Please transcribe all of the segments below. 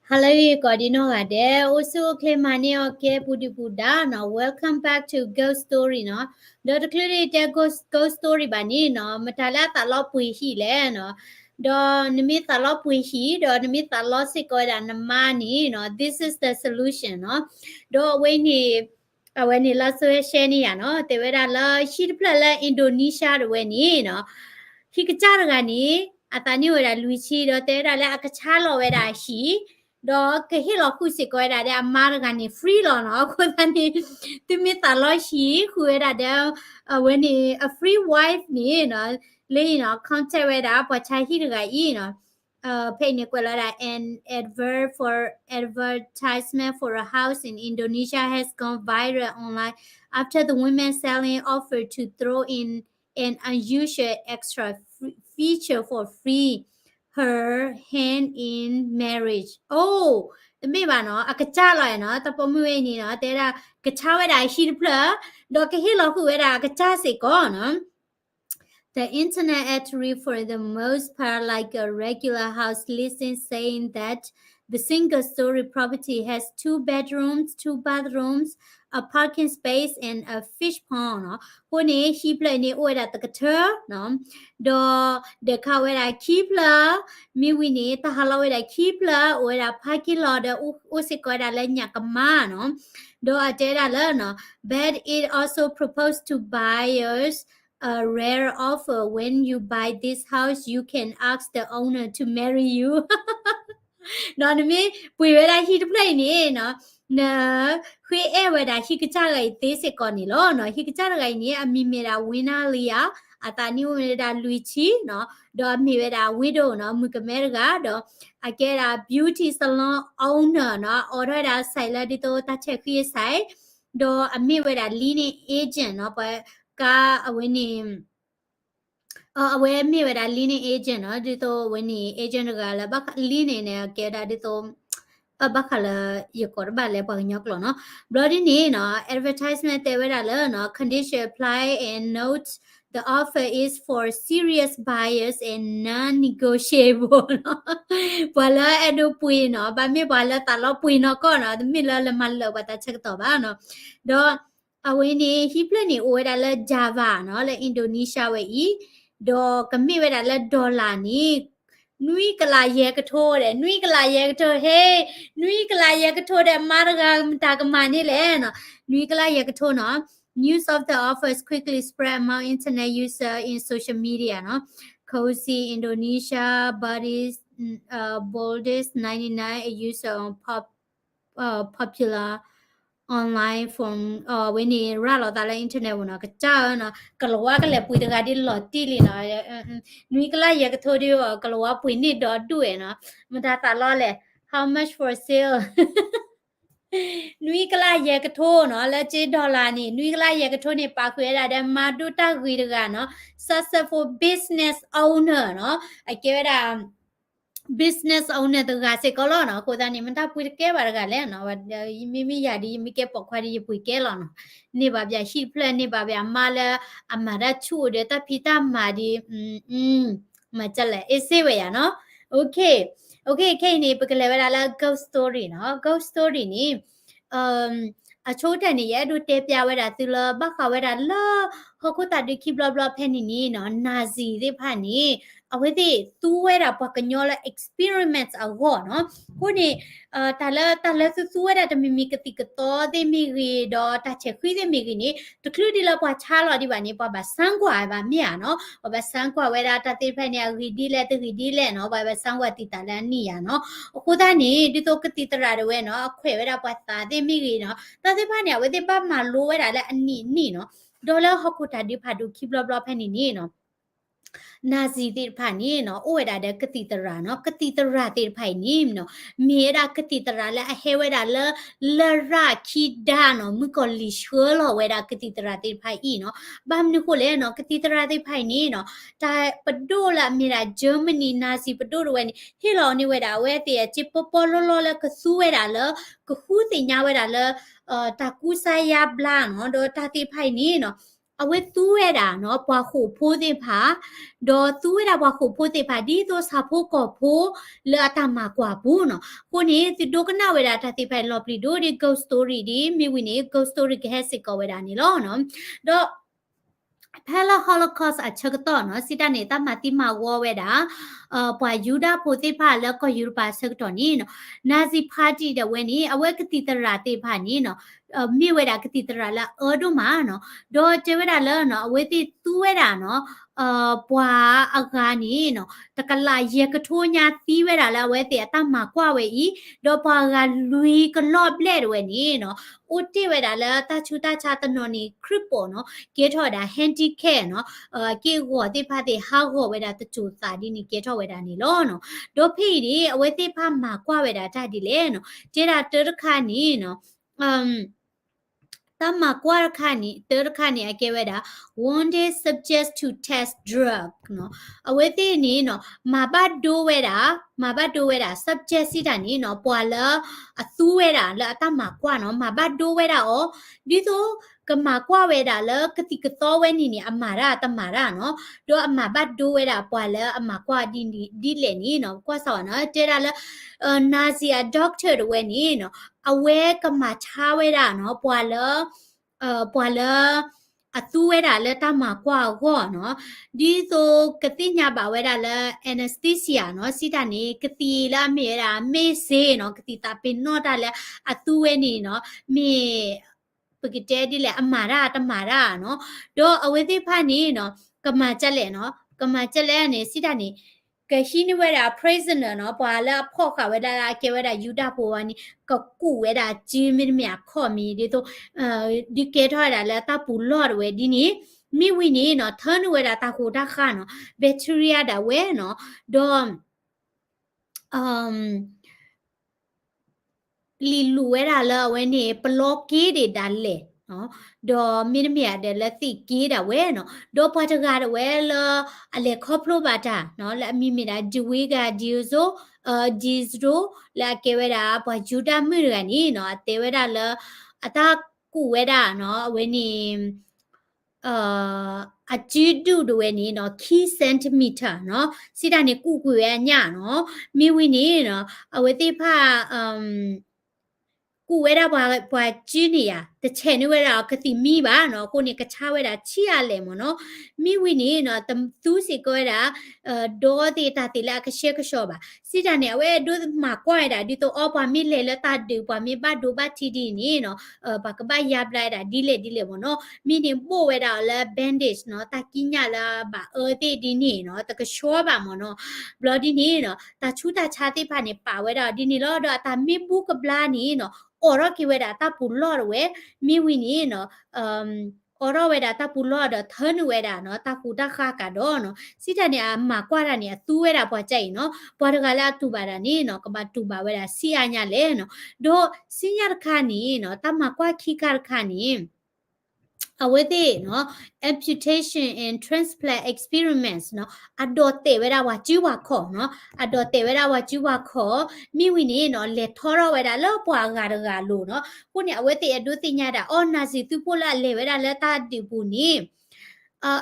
ဟါလၢအဂ့ၤ ကိးဒံနီၢ်ဂၤဒဲး, အိၣ်ဆူၣ်အိၣ်ချ့မၤန့ၢ်အီၣ်ကဲ ပူၤဒုၣ်ပူၤဒါနီၤ, welcome back to Ghost Story နီၤ. ဒီးတချုးဒံးတဲ Ghost Story ဘၣ်န့ၣ်နီၤ, မတၤလၢအသးလီပှ့ၤဟံၣ်လဲၣ်နီၤ. ဒီးနမ့ၢ်သးလီပှ့ၤဟံၣ် ဒီးနမ့ၢ်သးလီစ့ၢ်ကီးဝဲဒၣ်နမါန့ၣ်နီၤ, this is the solution နီၤ. ဒီးအဝဲန့ၣ် အဝဲန့ၣ်လီၤစဲရှဲန့ၢ်ယၤနီၤ, တဲဝဲဒၣ်လၢဟံၣ်တဖျၢၣ်လၢ Indonesia တဝဲန့ၣ်နီၤ, ဟံၣ်ကစၢ်တဂၤန့ၣ် အသးန့ၢ်ဝဲဒၣ်လွံၢ်ဆံ ဒီးတဲဝဲဒၣ်လၢအကဆါလီၤဝဲဒၣ်ဟံၣ်, ဒီးကဟ့ၣ်လီၤဃုာ်စ့ၢ်ကီးဝဲဒၣ်ဒီးအမါတဂၤန့ၣ် free လီၤနီၤ. အဃိသတးန့ၣ် သုမ့ၢ်သးလီဟံၣ်ဃုာ်ဝဲဒၣ်ဒီး အဝဲန့ၣ် အ free wife န့ၣ်နီၤ, လၢအံၤနီၤ contact ဝဲဒၣ်ပှၤဆါဟံၣ်တဂၤအံၤနီၤ. ဖဲအံၤန့ၣ်ကွဲးလီၤဝဲဒၣ် an advert for advertisement for a house in Indonesia has gone viral online after the woman selling offered to throw in an unusual extra f- feature for free, her hand in marriage. အိၣ် တမ့ၢ်ဘၣ်နီၤ, အကစၢ်လီၤနီၤ, တၢ်ပိာ်မုၣ်ဝဲအံၤန့ၣ်နီၤ တဲဒၣ်ကဆါဝဲဒၣ်အဟံၣ်တဖျၢၣ် ဒီးကဟ့ၣ်လီၤဃုာ်ဝဲဒၣ်အကစၢ်စ့ၢ်ကီးနီၤ. The internet actually, for the most part, like a regular house listing, saying that the single story property has two bedrooms, two bathrooms, a parking space, and a fish pond နီၤ. အဃိန့ၣ် ဟံၣ်ဖျၢၣ်န့ၣ် အိၣ်ဝဲဒၣ်တကထၢနီၤ, ဒီးဒဲးခးဝဲဒၣ်ခံဖျၢၣ်, မ့ၢ်ဝံၤန့ၣ် တၢ်ဟးလီၤဝဲဒၣ်ခံဖျၢၣ်, အိၣ်ဝဲဒၣ် parking lot ဒီး အိၣ်စ့ၢ်ကီးဝဲဒၣ်လၢညၣ်ကမါနီၤ. ဒီးအတဲဒၣ်လၢနီၤ, but it also proposed to buyers a rare offer, when you buy this house, you can ask the owner to marry you. ဒီးနမ့ၢ်ပှ့ၤဝဲဒၣ်ဟံၣ်တဖျၢၣ်အံၤန့ၣ်နီၤ, နဃ့အဲၣ်ဝဲဒၣ်ဟံၣ်ကစၢ်တဂၤအံၤသ့စ့ၢ်ကီးန့ၣ်လီၤနီၤ. ဟံၣ်ကစၢ်တဂၤအံၤန့ၣ် အမံၤမ့ၢ်ဒၣ် Wina Lia, အသးနံၣ်အိၣ်ဝဲဒၣ်လွံၢ်ဆံနီၤ, ဒီးအမ့ၢ်ဝဲဒၣ် widow နီၤ, မုၣ်ကမဲတဂၤ, ဒီးအကဲဒၣ် beauty salon owner နီၤ, အိးထီၣ်ဝဲဒၣ်အ site လၢဒ်သိးတၢ်ဆဲးဃံအ site, ဒီးအမ့ၢ်ဝဲဒၣ် linen agent နီၤ, ပှၤကါအဝဲန့ၣ် အဝဲမ့ၢ်ဝဲဒၣ် linen agent နီၤ, ဒ်သိးအဝဲန့ၣ် agent တဂၤလၢ buyers linen န့ၣ် ကဲဝဲဒၣ်ဒ်သိး ဘၣ်ဃးလၢ ယကိးတဘၣ်လၢပှၤကညီကျိာ်နီၤ. ဘျီဒ်န့ၣ်နီၤ advertisement တဲဝဲဒၣ်လၢနီၤ, condition apply and note the offer is for serious buyers and non-negotiable နီၤ. ပှၤလၢအဲၣ်ဒိးပှ့ၤနီၤ, ဘၣ်မ့ၢ်ပှၤလၢသးလီပှ့ၤနီၢ်ကီၢ်နီၤ, တမ့ၢ်လၢလၢမၤလၢာ်ပှၤတၢ်ဆၢကတီၢ်ဘၣ်နီၤ. ဒီး အဝဲန့ၣ် ဟံၣ်ဖျၢၣ်န့ၣ် အိၣ်ဝဲဒၣ်လၢ Java နီၤ, လၢ Indonesia ဝဲအံၤ, ဒီးကမ့ၢ်ဝဲဒၣ်လၢ dollar န့ၣ် နွံကလးယဲၢ်ကထိဒီး နွံကလးယဲၢ်ကထိ ဟ့, နွံကလးယဲၢ်ကထိဒီး မါတဂၤမတၤကမၤန့ၢ်လဲၣ်နီၤ, နွံကလးယဲၢ်ကထိနီၤ. News of the offers quickly spread among internet user in social media နီၤ. Cozy Indonesia, Bodies, uh, Bodies ninety-nine, a user on pop uh, popular online forum, အဝဲန့ၣ် ရၤလီၤသးလၢ internet ပူၤနီၤ, ကစၢ်ဧၢနီၤ, ကလၤဝါကလဲၤပှ့ၤတဂၤဒ်လီၤတံၢ်လံနီၤ, နွံကလးယဲၢ်ကထိဒီး ကလၤဝါပှ့ၤန့ၢ်ဒီဒူၣ်ဝဲနီၤ, မတၤသးလီလဲၣ်, how much for sale? နွံကလးယဲၢ်ကထိနီၤ, လၢက့ dollar န့ၣ် နွံကလးယဲၢ်ကထိန့ၣ် ပာ်ဃုာ်ဝဲဒၣ်ဒီး မၤဒိၣ်တၢ်ဂ့ၤတဂၤနီၤ, successful business owner နီၤ, အကဲဝဲဒၣ် business owner တဂၤစ့ၢ်ကီးလီၤနီၤ. အဃိသတးန့ၣ် မတၤပှ့ၤတကဲဘၣ်တဂၤလဲၣ်နီၤ, မ့မ့ၢ်ယၤဒီး ယမ့ၢ်ကဲပိာ်ခွါဒီး ယပှ့ၤကဲလီၤနီၤ, န့ၢ်ဘၣ်ပှၤဟံၣ်တဖျၢၣ် န့ၢ်ဘၣ်ပှၤအမါလၢအမၤတၢ်ဆူၣ်အိၣ်ဒီးတၢ်ဖံးတၢ်မၤဒီး မၤကလဲၣ် အ့စ့ဝဲယၤနီၤ. Okay, okay, ခဲအံၤန့ၣ် ပကလဲၤဝဲဒၣ်လၢ ghost story နီၤ, ghost story န့ၣ် အဆိကတၢၢ်န့ၣ် ယအဲၣ်ဒိးတဲပျးဝဲဒၣ်သုလၢ ဘၣ်ဃးဝဲဒၣ်လၢ ဟီၣ်ခိၣ်သးဒုခံဘျီဘျီဖဲန့ၣ်န့ၣ်နီၤ, Nazi သ့ၣ်တဖၣ်န့ၣ် အဝဲသ့ၣ်သူဝဲဒၣ်ပှၤကညီလၢ experiment အဂီၢ်နီၤ. အဃိန့ၣ် တၢ်လၢ တၢ်လၢသုသူဝဲဒၣ်တမံၤမံၤ ကသံၣ်ကသီသ့ၣ်မ့ၢ်ဂ့ၤ ဒီးတၢ်ဆဲးဃံသ့ၣ်မ့ၢ်ဂ့ၤန့ၣ် တချုးဒံးလၢပှၤဆါလီၤဒံးဘၣ်န့ၣ် ပှၤဘၣ်ဆါကွၢ်ဝဲဘၣ်မ့ၢ်ဧါနီၤ, ပှၤဘၣ်ဆါကွၢ်ဝဲဒၣ်တၢ်သ့ၣ်တဖၣ်န့ၣ် အဂ့ၤဒ်လဲၣ်တဂ့ၤဒ်လဲၣ်နီၤ, ပှၤဘၣ်ဆါကွၢ်တံာ်တာ်လၢအနံၣ်ယၤနီၤ. အဃိသတးန့ၣ် ဒ်သိးကသံၣ်သရၣ်ဒၣ်ဝဲနီၤ အခွဲးဝဲဒၣ်ပှၤသးသ့ၣ်မ့ၢ်ဂ့ၤနီၤ, တၢ်သ့ၣ်တဖၣ်န့ၣ် အဝဲသ့ၣ်ဘၣ်မၤလိဝဲဒၣ်လၢအနံၣ်အနံၣ်နီၤ. ဒီးလၢဟီၣ်ခိၣ်တၢ်ဒုးဖးဒိၣ်ခံဘျီဘျီဖဲန့ၣ်န့ၣ်နီၤ Nazi သ့ၣ်တဖၣ်န့ၣ်နီၤ အိၣ်ဝဲဒၣ်ဒီးကသံၣ်သရၣ်နီၤ, ကသံၣ်သရၣ်သ့ၣ်တဖၣ်အံၤန့ၣ်နီၤ မ့ၢ်ဝဲဒၣ်ကသံၣ်သရၣ်လၢအဟဲဝဲဒၣ်လၢ လရာ်ခံဒါနီၤ, မုၣ်ကီၤလံၤဆှၢလီၤဝဲဒၣ်ကသံၣ်သရၣ်သ့ၣ်တဖၣ်အံၤနီၤ. ဘၣ်မနုၤဃိလဲၣ်နီၤ, ကသံၣ်သရၣ်သ့ၣ်တဖၣ်အံၤန့ၣ်နီၤ တၢ်ပဒိၣ်လၢအမ့ၢ်ဒၣ် Germany Nazi ပဒိၣ်တဝဲန့ၣ် ဟ့ၣ်လီၤန့ၢ်ဝဲဒၣ်အဝဲသ့ၣ်အစ့ပီပီလီလီလၢကသူဝဲဒၣ်လၢ ကဃုသ့ၣ်ညါဝဲဒၣ်လၢ တၢ်ကူစါယါဘျါနီၤ, ဒီးတၢ်သ့ၣ်တဖၣ်အံၤန့ၣ်နီၤ အဝဲသူဝဲဒၣ်နီၤ ပှၤဃိာ်ဖိသ့ၣ်တဖၣ်, ဒီးသူဝဲဒၣ်ပှၤဃိာ်ဖိသ့ၣ်တဖၣ် ဒ်သိးဆၣ်ဖိကီၢ်ဖိလၢအတၢ်မၤကွၢ်ပူၤနီၤ. အဃိန့ၣ် သုဒိကနၣ်ဝဲဒၣ်တၢ်သ့ၣ်တဖၣ်အံၤလီၤပျံၤဒိၣ်ဒ် ghost story ဒ် မ့ၢ်ဝံၤန့ၣ် ghost story ကဟဲစ့ၢ်ကီးဝဲဒၣ်န့ၣ်လီၤ. ဒီး ဖဲလၢ Holocaust အဆၢကတီၢ်နီၤ စံးတၢ်န့ၣ် တၢ်မၤသံမၤဝီဝဲဒၣ် ပှၤယူဒၤဖိသ့ၣ်တဖၣ်လၢကီၢ်ယူရပၤအဆၢကတီၢ်န့ၣ်နီၤ, Nazi Party ဒၣ်ဝဲန့ၣ် အဝဲကသံၣ်သရၣ်သ့ၣ်တဖၣ်န့ၣ်နီၤ မ့ၢ်ဝဲဒၣ်ကသံၣ်သရၣ်လၢအအၢဒိၣ်မးနီၤ. ဒီးတဲဝဲဒၣ်လၢနီၤ အဝဲသ့ၣ်သူဝဲဒၣ်နီၤ ပှၤအဂၤန့ၣ်နီၤ တကလးယဲၢ်ကထိညါသံဝဲဒၣ်လၢအဝဲသ့ၣ်အတၢ်မၤကွၢ်ဝဲအံၤ, ဒီးပှၤအဂၤလွံၢ်ကလီၢ်ဘျဲၣ်ဒၣ်ဝဲန့ၣ်နီၤ အိၣ်တ့ၢ်ဝဲဒၣ်လၢတၢ်ဆူးတၢ်ဆါတနီၤန့ၣ် cripple နီၤ ကဲထီၣ်ဝဲဒၣ် handicap နီၤ, က့ၢ်ဂီၤသ့ၣ်တဖၣ်သ့ၣ်ဟးဂီၤဝဲဒၣ်တစိၤသးဒ်န့ၣ် ကဲထီၣ်ဝဲဒၣ်န့ၣ်လီၤနီၤ. ဒီးဖဲအံၤန့ၣ် အဝဲသ့ၣ်တဖၣ်မၤကွၢ်ဝဲဒၣ်တၢ်ဒ်လဲၣ်နီၤ, တဲဒၣ်တၢတခါန့ၣ်နီၤ တၢ်မၤကွၢ်တခါန့ၣ် တၢတခါန့ၣ် အကဲဝဲဒၣ် wanted subjects to test drug နီၤ. အဝဲသ့ၣ်န့ၣ်နီၤ မၤဘၣ်ဒိဝဲဒၣ် မၤဘၣ်ဒိဝဲဒၣ် subject စံးတၢ်န့ၣ်နီၤ ပှၤလၢအသူဝဲဒၣ်လၢအတၢ်မၤကွၢ်နီၤ မၤဘၣ်ဒိဝဲဒၣ်အီၤ ဒ်သိးကမၤကွၢ်ဝဲဒၣ်လၢကသံၣ်ကသီဝဲန့ၣ်န့ၣ် အမၤတၢ်တမၤတၢ်နီၤ. ဒီးအမၤဘၣ်ဒိဝဲဒၣ်ပှၤလၢအမၤကွၢ်ဒ်လဲၣ်န့ၣ်နီၤ ကွၢ်စးဝဲနီၤ တဲဒၣ်လၢ Nazi အ doctor တဝဲန့ၣ်နီၤ အဝဲကမၤဆါဝဲဒၣ်နီၤ ပှၤလၢ ပှၤလၢ အသူဝဲဒၣ်လၢတၢ်မၤကွၢ်အဂီၢ်နီၤ, ဒ်သိးကသ့ၣ်ညါဘၣ်ဝဲဒၣ်လၢ anesthesia နီၤ စံးတၢ်န့ၣ် ကသံၣ်လၢအမ့ၢ်ဝဲဒၣ် မ့ၢ်စ့နီၤ ကသံၣ်သးပ့ၤနီၣ်တၢ်လၢအသူဝဲန့ၣ်နီၤ မ့ၢ် ပကတဲဒ်လဲၣ် အမၤတၢ်တမၤတၢ်နီၤ, ဒီးအဝဲသ့ၣ်တဖၣ်န့ၣ်နီၤ ကမၤကလဲၣ်နီၤ ကမၤကလဲၣ်န့ၣ် စံးတၢ်န့ၣ် ကဟံးန့ၢ်ဝဲဒၣ် prisoner နီၤ ပှၤလၢအဖီၣ်ဃာ်ဝဲဒၣ်လၢအကဲဝဲဒၣ်ယူဒၤဖိဝဲန့ၣ် ကကူးဝဲဒၣ်စုမ့တမ့ၢ်အခီၣ်မ့ၢ် ဒ်သိး ဒုးကဲထီၣ်ဝဲဒၣ်လၢတၢ်ပူၤလီၢ်တဝဲဒ်န့ၣ်, မ့ၢ်ဝံၤန့ၣ်နီၤ ထၢနုာ်ဝဲဒၣ်တၢ်ဃိတၢ်ဃါနီၤ bacteria ဒၣ်ဝဲနီၤ, ဒီး လံာ်လူၤဝဲဒၣ်လၢအဝဲန့ၣ် ပလီက့ဒၣ်ဒၣ်လဲာ်, ဒီးမ့တမ့ၢ်ဒီးလၢသ့ၣ်က့ဒၣ်ဝဲနီၤ, ဒီးပှၤတဂၤဒၣ်ဝဲလၢ အလဲၤခီဖျိဘၣ်တၢ်နီၤ လၢအမံၤမ့ၢ်ဒၣ် Juiga Diezdo, Diezdo လၢအကဲဝဲဒၣ်ပှၤယူဒၤမုၣ်တဂၤန့ၣ်နီၤ အတဲဝဲဒၣ်လၢ အတၢ်ကူးဝဲဒၣ်နီၤ အဝဲန့ၣ် အစုဒုၣ်ဒၣ်ဝဲန့ၣ်နီၤ ခံ centimeter နီၤ, စံးတၢ်န့ၣ်ကူးကွံာ်ဝဲအညၣ်နီၤ, မ့ၢ်ဝံၤန့ၣ်နီၤ အဝဲသ့ၣ်တဖၣ် ကူးဝဲဒၣ်ပှၤစုန့ၣ်ယါ တဆဲးန့ၢ်ဝဲဒၣ်အီၤကသံၣ်မံဘၣ်နီၤ, အဃိန့ၣ် ကဆါဝဲဒၣ်ဆံးအါလဲၣ်မ့ၢ်နီၤ, မ့ၢ်ဝံၤန့ၣ်နီၤ တသူစ့ၢ်ကီးဝဲဒၣ် ဒီးသ့ၣ်တၢ်သ့ၣ်လၢအကဆှဲကဆှီဘၣ်, စံးတၢ်န့ၣ် အဝဲဒိးမၤကွၢ်ဝဲဒၣ် ဒ်သိးအီပှၤမ့ၢ်လဲၤလၢတၢ်ဒုး ပှၤမ့ၢ်ဘၣ်ဒိဘၣ်ထံးဒ်န့ၣ်နီၤ ပှၤကဘၣ်ယါဘျါဝဲဒၣ်ဒ်လဲၣ်ဒ်လဲၣ်မ့ၢ်နီၤ, မ့ၢ်န့ၣ်ဘိၣ်ဝဲဒၣ်အီၤလၢ bandage နီၤ တၢ်ကံးညာ်လၢဘၣ်အၢသ့ၣ်ဒ်န့ၣ်နီၤ တကဆှီဘၣ်မ့ၢ်နီၤ, ဘျီဒ်န့ၣ်နီၤ တၢ်ဆူးတၢ်ဆါသ့ၣ်တဖၣ်န့ၣ် ပာ်ဝဲဒၣ်ဒ်န့ၣ်လီၤ, ဒီးအတၢ်မ့ၢ်ဘူးကဘျါန့ၣ်နီၤ အိးထီၣ်က့ၤဝဲဒၣ်တၢ်ပူၤလီၢ်တဝဲ, မ့ၢ်ဝံၤန့ၣ်နီၤ အိးထီၣ်ဝဲဒၣ်တၢ်ပူၤလီၢ်ဒီးထၢနုာ်ဝဲဒၣ်နီၤ တၢ်ဃူတၢ်ဃါကဒီးနီၤ, စံးတၢ်န့ၣ် အမၤကွၢ်တၢ်န့ၣ် အသူဝဲဒၣ်ပှၤကၢ်အံၤနီၤ, ပှၤတဂၤလၢအတူၢ်ဘၣ်တၢ်န့ၣ်နီၤ ကဘၣ်တူၢ်ဘၣ်ဝဲဒၣ်ဆံးအါညါလဲၣ်နီၤ, ဒီးဆူညါတခါန့ၣ်နီၤ တၢ်မၤကွၢ်ခံခါတခါန့ၣ် အဝဲသ့ၣ်နီၤ amputation and transplant experiments နီၤ အဒိးတဲာ်ဝဲဒၣ်ပှၤစုပှၤခီၣ်နီၤ, အဒိးတဲာ်ဝဲဒၣ်ပှၤစုပှၤခီၣ်, မ့ၢ်ဝံၤန့ၣ်နီၤ လဲၤထီထီၣ်ဝဲဒၣ်လၢပှၤအဂၤတဂၤအလိၤနီၤ, အဃိန့ၣ် အဝဲသ့ၣ်အဒိးသ့ၣ်ညါဒၣ် အီ Nazi သုးဖိလၢအလဲၤဝဲဒၣ်လၢတၢ်ဒုးပူၤန့ၣ်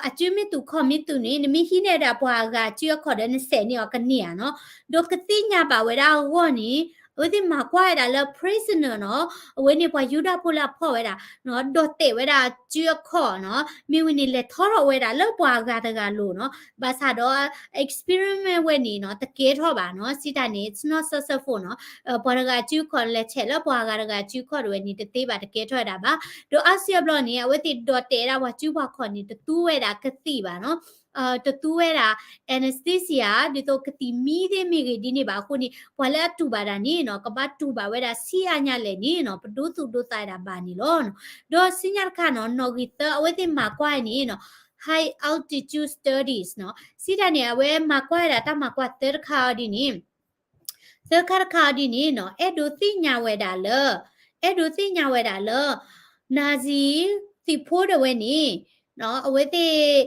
အစုမ့ၢ်တူာ်ခီၣ်မ့ၢ်တူာ်န့ၣ် နမ့ၢ်ဟံးန့ၢ်ဒၣ်ပှၤအဂၤစုအခီၣ်ဒီး နစဲးန့ၢ်အီၤကန့ၢ်ဧါနီၤ, ဒီးကသ့ၣ်ညါဘၣ်ဝဲဒၣ်အဂီၢ်န့ၣ် အဝဲသ့ၣ်မၤကွၢ်ဝဲဒၣ်လၢ prisoner နီၤ, အဝဲန့ၣ်ပှၤယူဒၤဖိလၢအဖီၣ်ဝဲဒၣ် ဒိးတဲာ်ဝဲဒၣ်စုအခီၣ်နီၤ, မ့ၢ်ဝံၤန့ၣ်လဲၤထီထီၣ်ဝဲဒၣ်လၢပှၤအဂၤတဂၤအလိၤနီၤ, ဘၣ်ဆၣ်ဒီး experiment ဝဲန့ၣ်နီၤ တကဲထီၣ်ဘၣ်နီၤ, စံးတၢ်န့ၣ် it's not successful နီၤ, ပှၤတဂၤစုခီၣ်လဲၤဆဲးလၢပှၤအဂၤတဂၤစုခီၣ်တဝဲန့ၣ် တသ့ဘၣ် တကဲထီၣ်ဝဲဒၣ်ဘၣ်, ဒီးအါစုအဘျီန့ၣ် အဝဲသ့ၣ်ဒိးတဲာ်ဝဲဒၣ်ပှၤစုပှၤခီၣ်န့ၣ် တသူဝဲဒၣ်ကသံၣ်ဘၣ်နီၤ တသူဝဲဒၣ် anesthesia ဒ်သိးကသံၣ်မံသ့ၣ်မ့ၢ်ဂ့ၤဒ်န့ၣ်ဘၣ်အဃိန့ၣ် ပှၤလၢအတူၢ်ဘၣ်တၢ်န့ၣ်နီၤ ကဘၣ်တူၢ်ဘၣ်ဝဲဒၣ်ဆံးအါညါလဲၣ်န့ၣ်နီၤ ပဒိသူၣ်ဒိသးဝဲဒၣ်ဘၣ်န့ၣ်လီၤ. ဒီးဆူညါတခါနီၤ နီၣ်ဂံၢ်သၢ အဝဲသ့ၣ်မၤကွၢ်န့ၣ်နီၤ high altitude studies နီၤ စံးတၢ်န့ၣ် အဝဲမၤကွၢ်ဝဲဒၣ်တၢ်မၤကွၢ်သၢတခါအီၤဒ်န့ၣ် သၢခါတခါအီၤဒ်န့ၣ်နီၤ အဲၣ်ဒိးသ့ၣ်ညါဝဲဒၣ်လၢ အဲၣ်ဒိးသ့ၣ်ညါဝဲဒၣ်လၢ Nazi သုးဖိဒၣ်ဝဲန့ၣ် အဝဲသ့ၣ်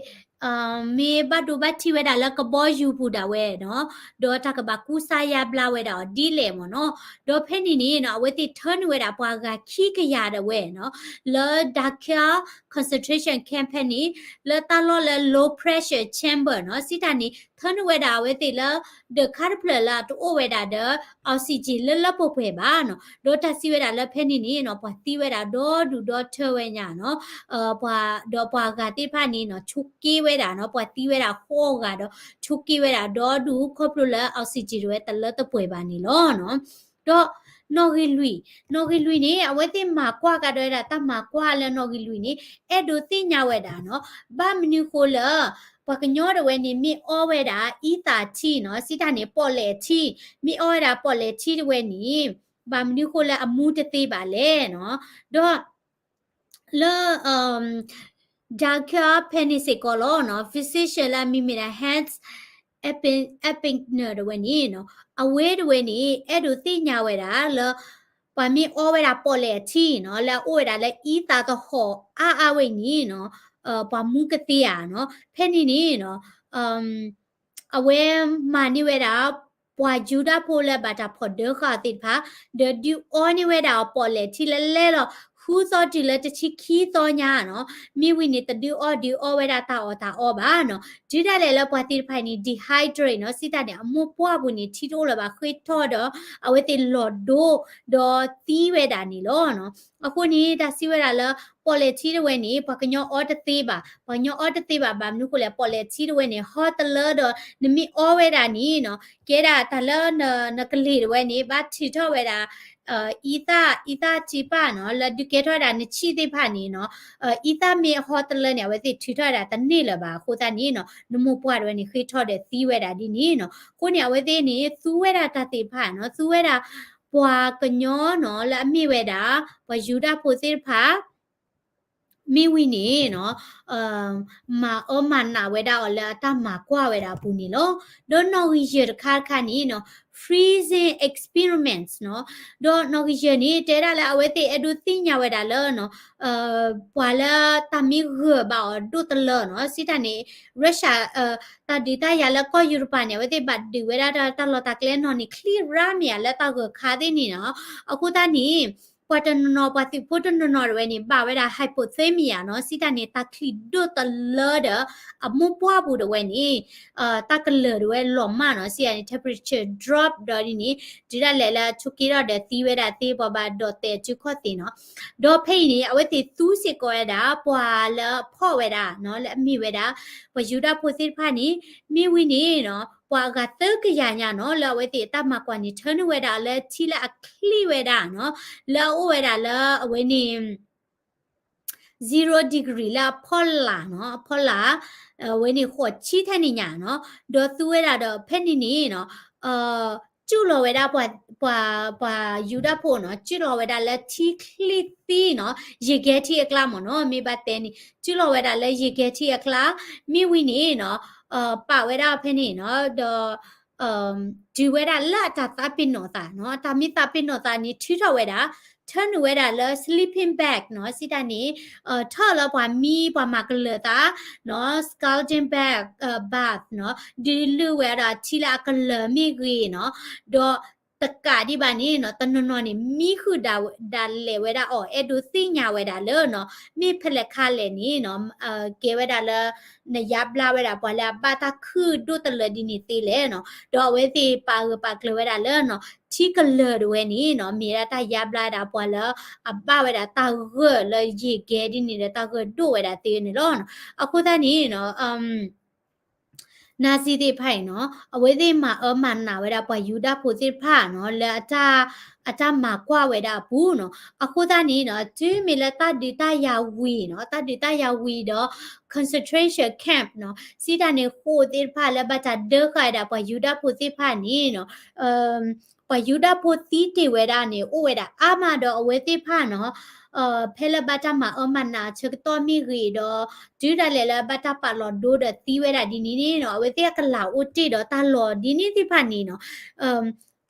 မ့ၢ်ဘၣ်ဒိဘၣ်ထံးဝဲဒၣ်လၢကဘီယူၤပူၤဒၣ်ဝဲနီၤ, ဒီးတၢ်ကဘၣ်ကူစါယါဘျါဝဲဒၣ်အီၤဒ်လဲၣ်မ့ၢ်နီၤ. ဒီးဖဲန့ၣ်န့ၣ်နီၤ အဝဲသ့ၣ်ထၢနုာ်ဝဲဒၣ်ပှၤဂၤခံကယၤဒၣ်ဝဲနီၤ, လၢ Dachau concentration camp ဖဲန့ၣ် လၢတၢ်လီၢ်လၢ low pressure chamber နီၤ, စံးတၢ်န့ၣ် ထၢနုာ်ဝဲဒၣ်အဝဲသ့ၣ်လၢ ဒၢးခါတဖျၢၣ်လၢအတအိၣ်ဝဲဒၣ်ဒီး oxygen လၢလၢပှဲၤပှဲၤဘၣ်နီၤ. ဒီးတၢ်စံးဝဲဒၣ်လၢဖဲန့ၣ်န့ၣ်နီၤ ပှၤသံဝဲဒၣ်ဒီဒူၣ်ဒီထၢဝဲညါနီၤ, ဒီးပှၤဂၤသ့ၣ်တဖၣ်န့ၣ်နီၤ ဆိးက့ဝဲဒၣ်နီၤ, ပှၤသံဝဲဒၣ်ဃိးဂၤဒီး ဆိးက့ဝဲဒၣ်ဒီဒူၣ် ခီဖျိလၢ oxygen တဝဲတလၢတပှဲၤဘၣ်န့ၣ်လီၤနီၤ. ဒီးနီၣ်ဂံၢ်လွံၢ်, နီၣ်ဂံၢ်လွံၢ်န့ၣ် အဝဲသ့ၣ်မၤကွၢ်ကဒီးဝဲဒၣ် တၢ်မၤကွၢ်လၢနီၣ်ဂံၢ်လွံၢ်န့ၣ် အဲၣ်ဒိးသ့ၣ်ညါဝဲဒၣ်နီၤ, ဘၣ်မနုၤဃိလၢ ပှၤကညီတဝဲန့ၣ် မ့ၢ်အီဝဲဒၣ်အံသၣ်ထံနီၤ, စံးတၢ်န့ၣ် ပီၣ်လဲၣ်ထံ, မ့ၢ်အီဝဲဒၣ်ပီၣ်လဲၣ်ထံတဝဲန့ၣ် ဘၣ်မနုၤဃိလၢအမူတသ့ဘၣ်လဲၣ်နီၤ. ဒီး လၢ Dachau ဖဲန့ၣ်စ့ၢ်ကီးလီၤနီၤ, physician လၢအမံၤမ့ၢ်ဒၣ် Hans Eppinger တဝဲန့ၣ်နီၤ, အဝဲတဝဲန့ၣ် အဲၣ်ဒိးသ့ၣ်ညါဝဲဒၣ်လၢ ပှၤမ့ၢ်အီဝဲဒၣ်ပီၣ်လဲၣ်အထံနီၤ, လၢအအိၣ်ဝဲဒၣ်လၢအံသၣ်သဟီၣ်အါအါဝဲအံၤန့ၣ်နီၤ, ပှၤမူကသ့ဧါနီၤ. ဖဲန့ၣ်န့ၣ်နီၤ အဝဲမၤန့ၢ်ဝဲဒၣ် ပှၤယူဒၤဖိလၢဘၣ်တၢ်ဖီၣ်ဒၢဃာ်အီၤသ့ၣ်တဖၣ်, ဒီးဒုးအီန့ၢ်ဝဲဒၣ်အီၤပီၣ်လဲၣ်ထံလၢလဲလီၤ ဃုသီတုၤလၢတဆံခံသီညါနီၤ, မ့ၢ်ဝံၤန့ၣ် တဒုးအီၣ်ဒုးအီဝဲဒၣ်တၢ်အီၣ်တၢ်အီဘၣ်နီၤ. တုၤဒၣ်လဲာ်လၢပှၤသ့ၣ်တဖၣ်န့ၣ် dehydrate နီၤ, စံးတၢ်န့ၣ် အမိၢ်ပှၢ်ပူၤန့ၣ် ထံတအိၣ်လၢၤဘၣ် ဃ့ထီၣ်ဒီး အဝဲသ့ၣ်လီၤဒိ ဒီးသံဝဲဒၣ်န့ၣ်လီၤနီၤ. အဃိန့ၣ် တၢ်စံးဝဲဒၣ်လၢ ပီၣ်လဲၣ်ထံတဝဲန့ၣ် ပှၤကညီအီတသ့ဘၣ်, ပှၤကညီအီတသ့ဘၣ် ဘၣ်မနုၤဃိလဲၣ်, ပီၣ်လဲၣ်ထံတဝဲန့ၣ် ဟီတလၢဒီး နမ့ၢ်အီဝဲဒၣ်န့ၣ်နီၤ, ကဲဒၣ်တၢ်လၢနကလ့ၢ်တဝဲန့ၣ် ဘၣ်ထုးထီၣ်ဝဲဒၣ် အံသၣ်, အံသၣ်စ့ပၢ်နီၤ, လၢဒုးကဲထီၣ်ဝဲဒၣ်နဆံၣ်သ့ၣ်တဖၣ်န့ၣ်နီၤ, အံသၣ်မ့ၢ်ဟီတလၢန့ၣ် အဝဲသ့ၣ်ထုးထီၣ်ဝဲဒၣ်တန့ၢ်လၢၤဘၣ်. အဃိသတးန့ၣ်နီၤ နမိၢ်ပှၢ်တဝဲန့ၣ် ဃ့ထီၣ်ဒီးသံဝဲဒၣ်ဒ်န့ၣ်နီၤ. အဃိန့ၣ် အဝဲသ့ၣ်န့ၣ် သူဝဲဒၣ်တၢ်သ့ၣ်တဖၣ်နီၤ, သူဝဲဒၣ်ပှၤကညီနီၤ လၢအမ့ၢ်ဝဲဒၣ် ပှၤယူဒၤဖိသ့ၣ်တဖၣ် မ့ၢ်ဝံၤန့ၣ်နီၤ မၤအၢမၤနးဝဲဒၣ်အီၤလၢအတၢ်မၤကွၢ်ဝဲဒၣ်အပူၤန့ၣ်လီၤ. ဒီးနီၣ်ဂံၢ်ယဲၢ်တခါတခါန့ၣ်နီၤ freezing experiments နီၤ, ဒီးနီၣ်ဂံၢ်ယဲၢ်န့ၣ် တဲဒၣ်လၢအဝဲသ့ၣ်အဲၣ်ဒိးသ့ၣ်ညါဝဲဒၣ်လၢနီၤ ပှၤလၢတၢ်မ့ၢ်ဂၢၢ်ဘၣ်အီၤဒိၣ်တလၢနီၤ, စံးတၢ်န့ၣ် Russia တၢ်ဒုးတၢ်ယၤလၢကီၢ်ယူရပၤန့ၣ် အဝဲသ့ၣ်ဘၣ်ဒုးဝဲဒၣ်တၢ်လီၢ်တၢ်ကျဲနီၢ်န့ၣ် ချံရါမ့ၢ်ဧါလၢတၢ်ဂၢၢ်ခါသ့ၣ်န့ၣ်နီၤ. အဃိသတးန့ၣ် ပှၤတနီၤနီၤ ပှၤသုးဖိတနီၤနီၤတဝဲန့ၣ် ဘၣ်ဝဲဒၣ် hypothermia နီၤ, စံးတၢ်န့ၣ် တၢ်ချံၣ်ဒိၣ်တလၢဒီး အမိၢ်ပှၢ်ပူၤတဝဲန့ၣ် တၢ်ကလၢၤတဝဲလီၤမၢ်နီၤ, စံးတၢ်န့ၣ် temperature drop ဒီးဒ်န့ၣ် တုၤဒၣ်လဲာ်လၢအဆိးက့ထီၣ်ဒီးသံဝဲဒၣ်သ့ ပှၤဘၣ်ဒိးတဲာ်အစုခီၣ်သ့ၣ်နီၤ. ဒီးဖဲအံၤန့ၣ် အဝဲသ့ၣ်သူစ့ၢ်ကီးဝဲဒၣ် ပှၤလၢအဖီၣ်ဝဲဒၣ်နီၤ လၢအမ့ၢ်ဝဲဒၣ် ပှၤယူဒၤဖိသ့ၣ်တဖၣ်န့ၣ် မ့ၢ်ဝံၤန့ၣ်နီၤ ပှၤအဂၤသၢကယၤညါနီၤ လၢအဝဲသ့ၣ်အတၢ်မၤကွၢ်န့ၣ် ထၢနုာ်ဝဲဒၣ်လၢထံလၢအချံၣ်ဝဲဒၣ်နီၤ လၢအအိၣ်ဝဲဒၣ်လၢအဝဲန့ၣ် zero degree လၢအဖီလာ်နီၤ အဖီလာ် အဝဲန့ၣ်ဃိးဆံထဲန့ၣ်ညါနီၤ ဒီးသူဝဲဒၣ်ဒီးဖဲန့ၣ်န့ၣ်နီၤ ကၠူၣ်လီၤဝဲဒၣ်ပှၤ ပှၤ ပှၤယူဒၤဖိနီၤ ကၠူၣ်လီၤဝဲဒၣ်လၢထံချံၣ်သံနီၤ ယံာ်ကဲထံအကျါမ့ၢ်နီၤ မ့ၢ်ဘၣ်တဲန့ၣ် ကၠူၣ်လီၤဝဲဒၣ်လၢယံာ်ကဲထံအကျါ မ့ၢ်ဝံၤန့ၣ်နီၤ ပာ်ဝဲဒၣ်ဖဲန့ၣ်နီၤ ဒီး တုၤဝဲဒၣ်လၢအတၢ်သးပ့ၤနီၣ်သးနီၤ အတၢ်မ့ၢ်သးပ့ၤနီၣ်သးန့ၣ် ထုးထီၣ်ဝဲဒၣ် ထၢနုာ်ဝဲဒၣ်လၢ sleeping bag နီၤ စံးတၢ်န့ၣ် ထၢၣ်လၢပှၤမံ ပှၤမၤကလၢၤသးနီၤ scalding bag bath နီၤ ဒုးလုၢ်ဝဲဒၣ်ထံလၢအကလၢၤမ့ၢ်ဂ့ၤနီၤ ဒီးတကးဒံးဘၣ်န့ၣ်နီၤ တနီၤနီၤန့ၣ် မံဃုာ်ဒၣ်လဲာ်ဝဲဒၣ်အီၤ အဲၣ်ဒိးသ့ၣ်ညါဝဲဒၣ်လၢနီၤ မ့ၢ်ဖဲလဲၣ်ခါလဲၣ်န့ၣ်နီၤ ကဲဝဲဒၣ်လၢ နယါဘျါဝဲဒၣ်ပှၤလၢအဘၣ်တၢ်ခုၣ်ဒိၣ်တလၢာ်ဒ်န့ၣ်သ့လဲၣ်နီၤ ဒီးအဝဲသ့ၣ်ပာ်ဂၢၢ်ပာ်ကျၢၤဝဲဒၣ်လၢနီၤ ထံကလၢၤတဝဲန့ၣ်နီၤ မ့ၢ်ဒၣ်တၢ်ယါဘျါဝဲဒၣ်ပှၤလၢ အဘၣ်ဝဲဒၣ်တၢ်ဂၢၢ်လၢယံာ်ကဲဒ်န့ၣ်ဒီး တၢ်ဂၢၢ်ဒိၣ်ဝဲဒၣ်သ့န့ၣ်လီၤ. အဃိသတးန့ၣ်နီၤ Nazi သ့ၣ်တဖၣ်အံၤနီၤ အဝဲသ့ၣ်မၤအၢမၤနးဝဲဒၣ်ပှၤယူဒၤဖိသ့ၣ်တဖၣ်နီၤ လၢအတၢ် အတၢ်မၤကွၢ်ဝဲဒၣ်အပူၤနီၤ အဃိသတးန့ၣ်နီၤ တုၤမ့ၢ်လၢတၢ်ဒုးတၢ်ယၤဝံၤနီၤ တၢ်ဒုးတၢ်ယၤဝံၤဒီး concentration camp နီၤ စံးတၢ်န့ၣ် ဃိာ်သ့ၣ်တဖၣ်လၢဘၣ်တၢ်ဒၢဃာ်ဝဲဒၣ်ပှၤယူဒၤဖိသ့ၣ်တဖၣ်န့ၣ်နီၤ ပှၤယူဒၤဖိသံတ့ၢ်ဝဲဒၣ်န့ၣ် အိၣ်ဝဲဒၣ်အါမးဒီးအဝဲသ့ၣ်တဖၣ်နီၤ ဖဲလၢဘၣ်တၢ်မၤအၢမၤနးအဆၢကတီၢ်မ့ၢ်ဂ့ၤဒီး တုၤဒၣ်လဲာ်လၢဘၣ်တၢ်ပာ်လီၤဒိဒီးသံဝဲဒၣ်ဒ်န့ၣ်န့ၣ်နီၤ အဝဲသ့ၣ်အကလၤအိၣ်တ့ၢ်ဒီးတၢ်လီၢ်ဒ်န့ၣ်သ့ၣ်တဖၣ်န့ၣ်နီၤ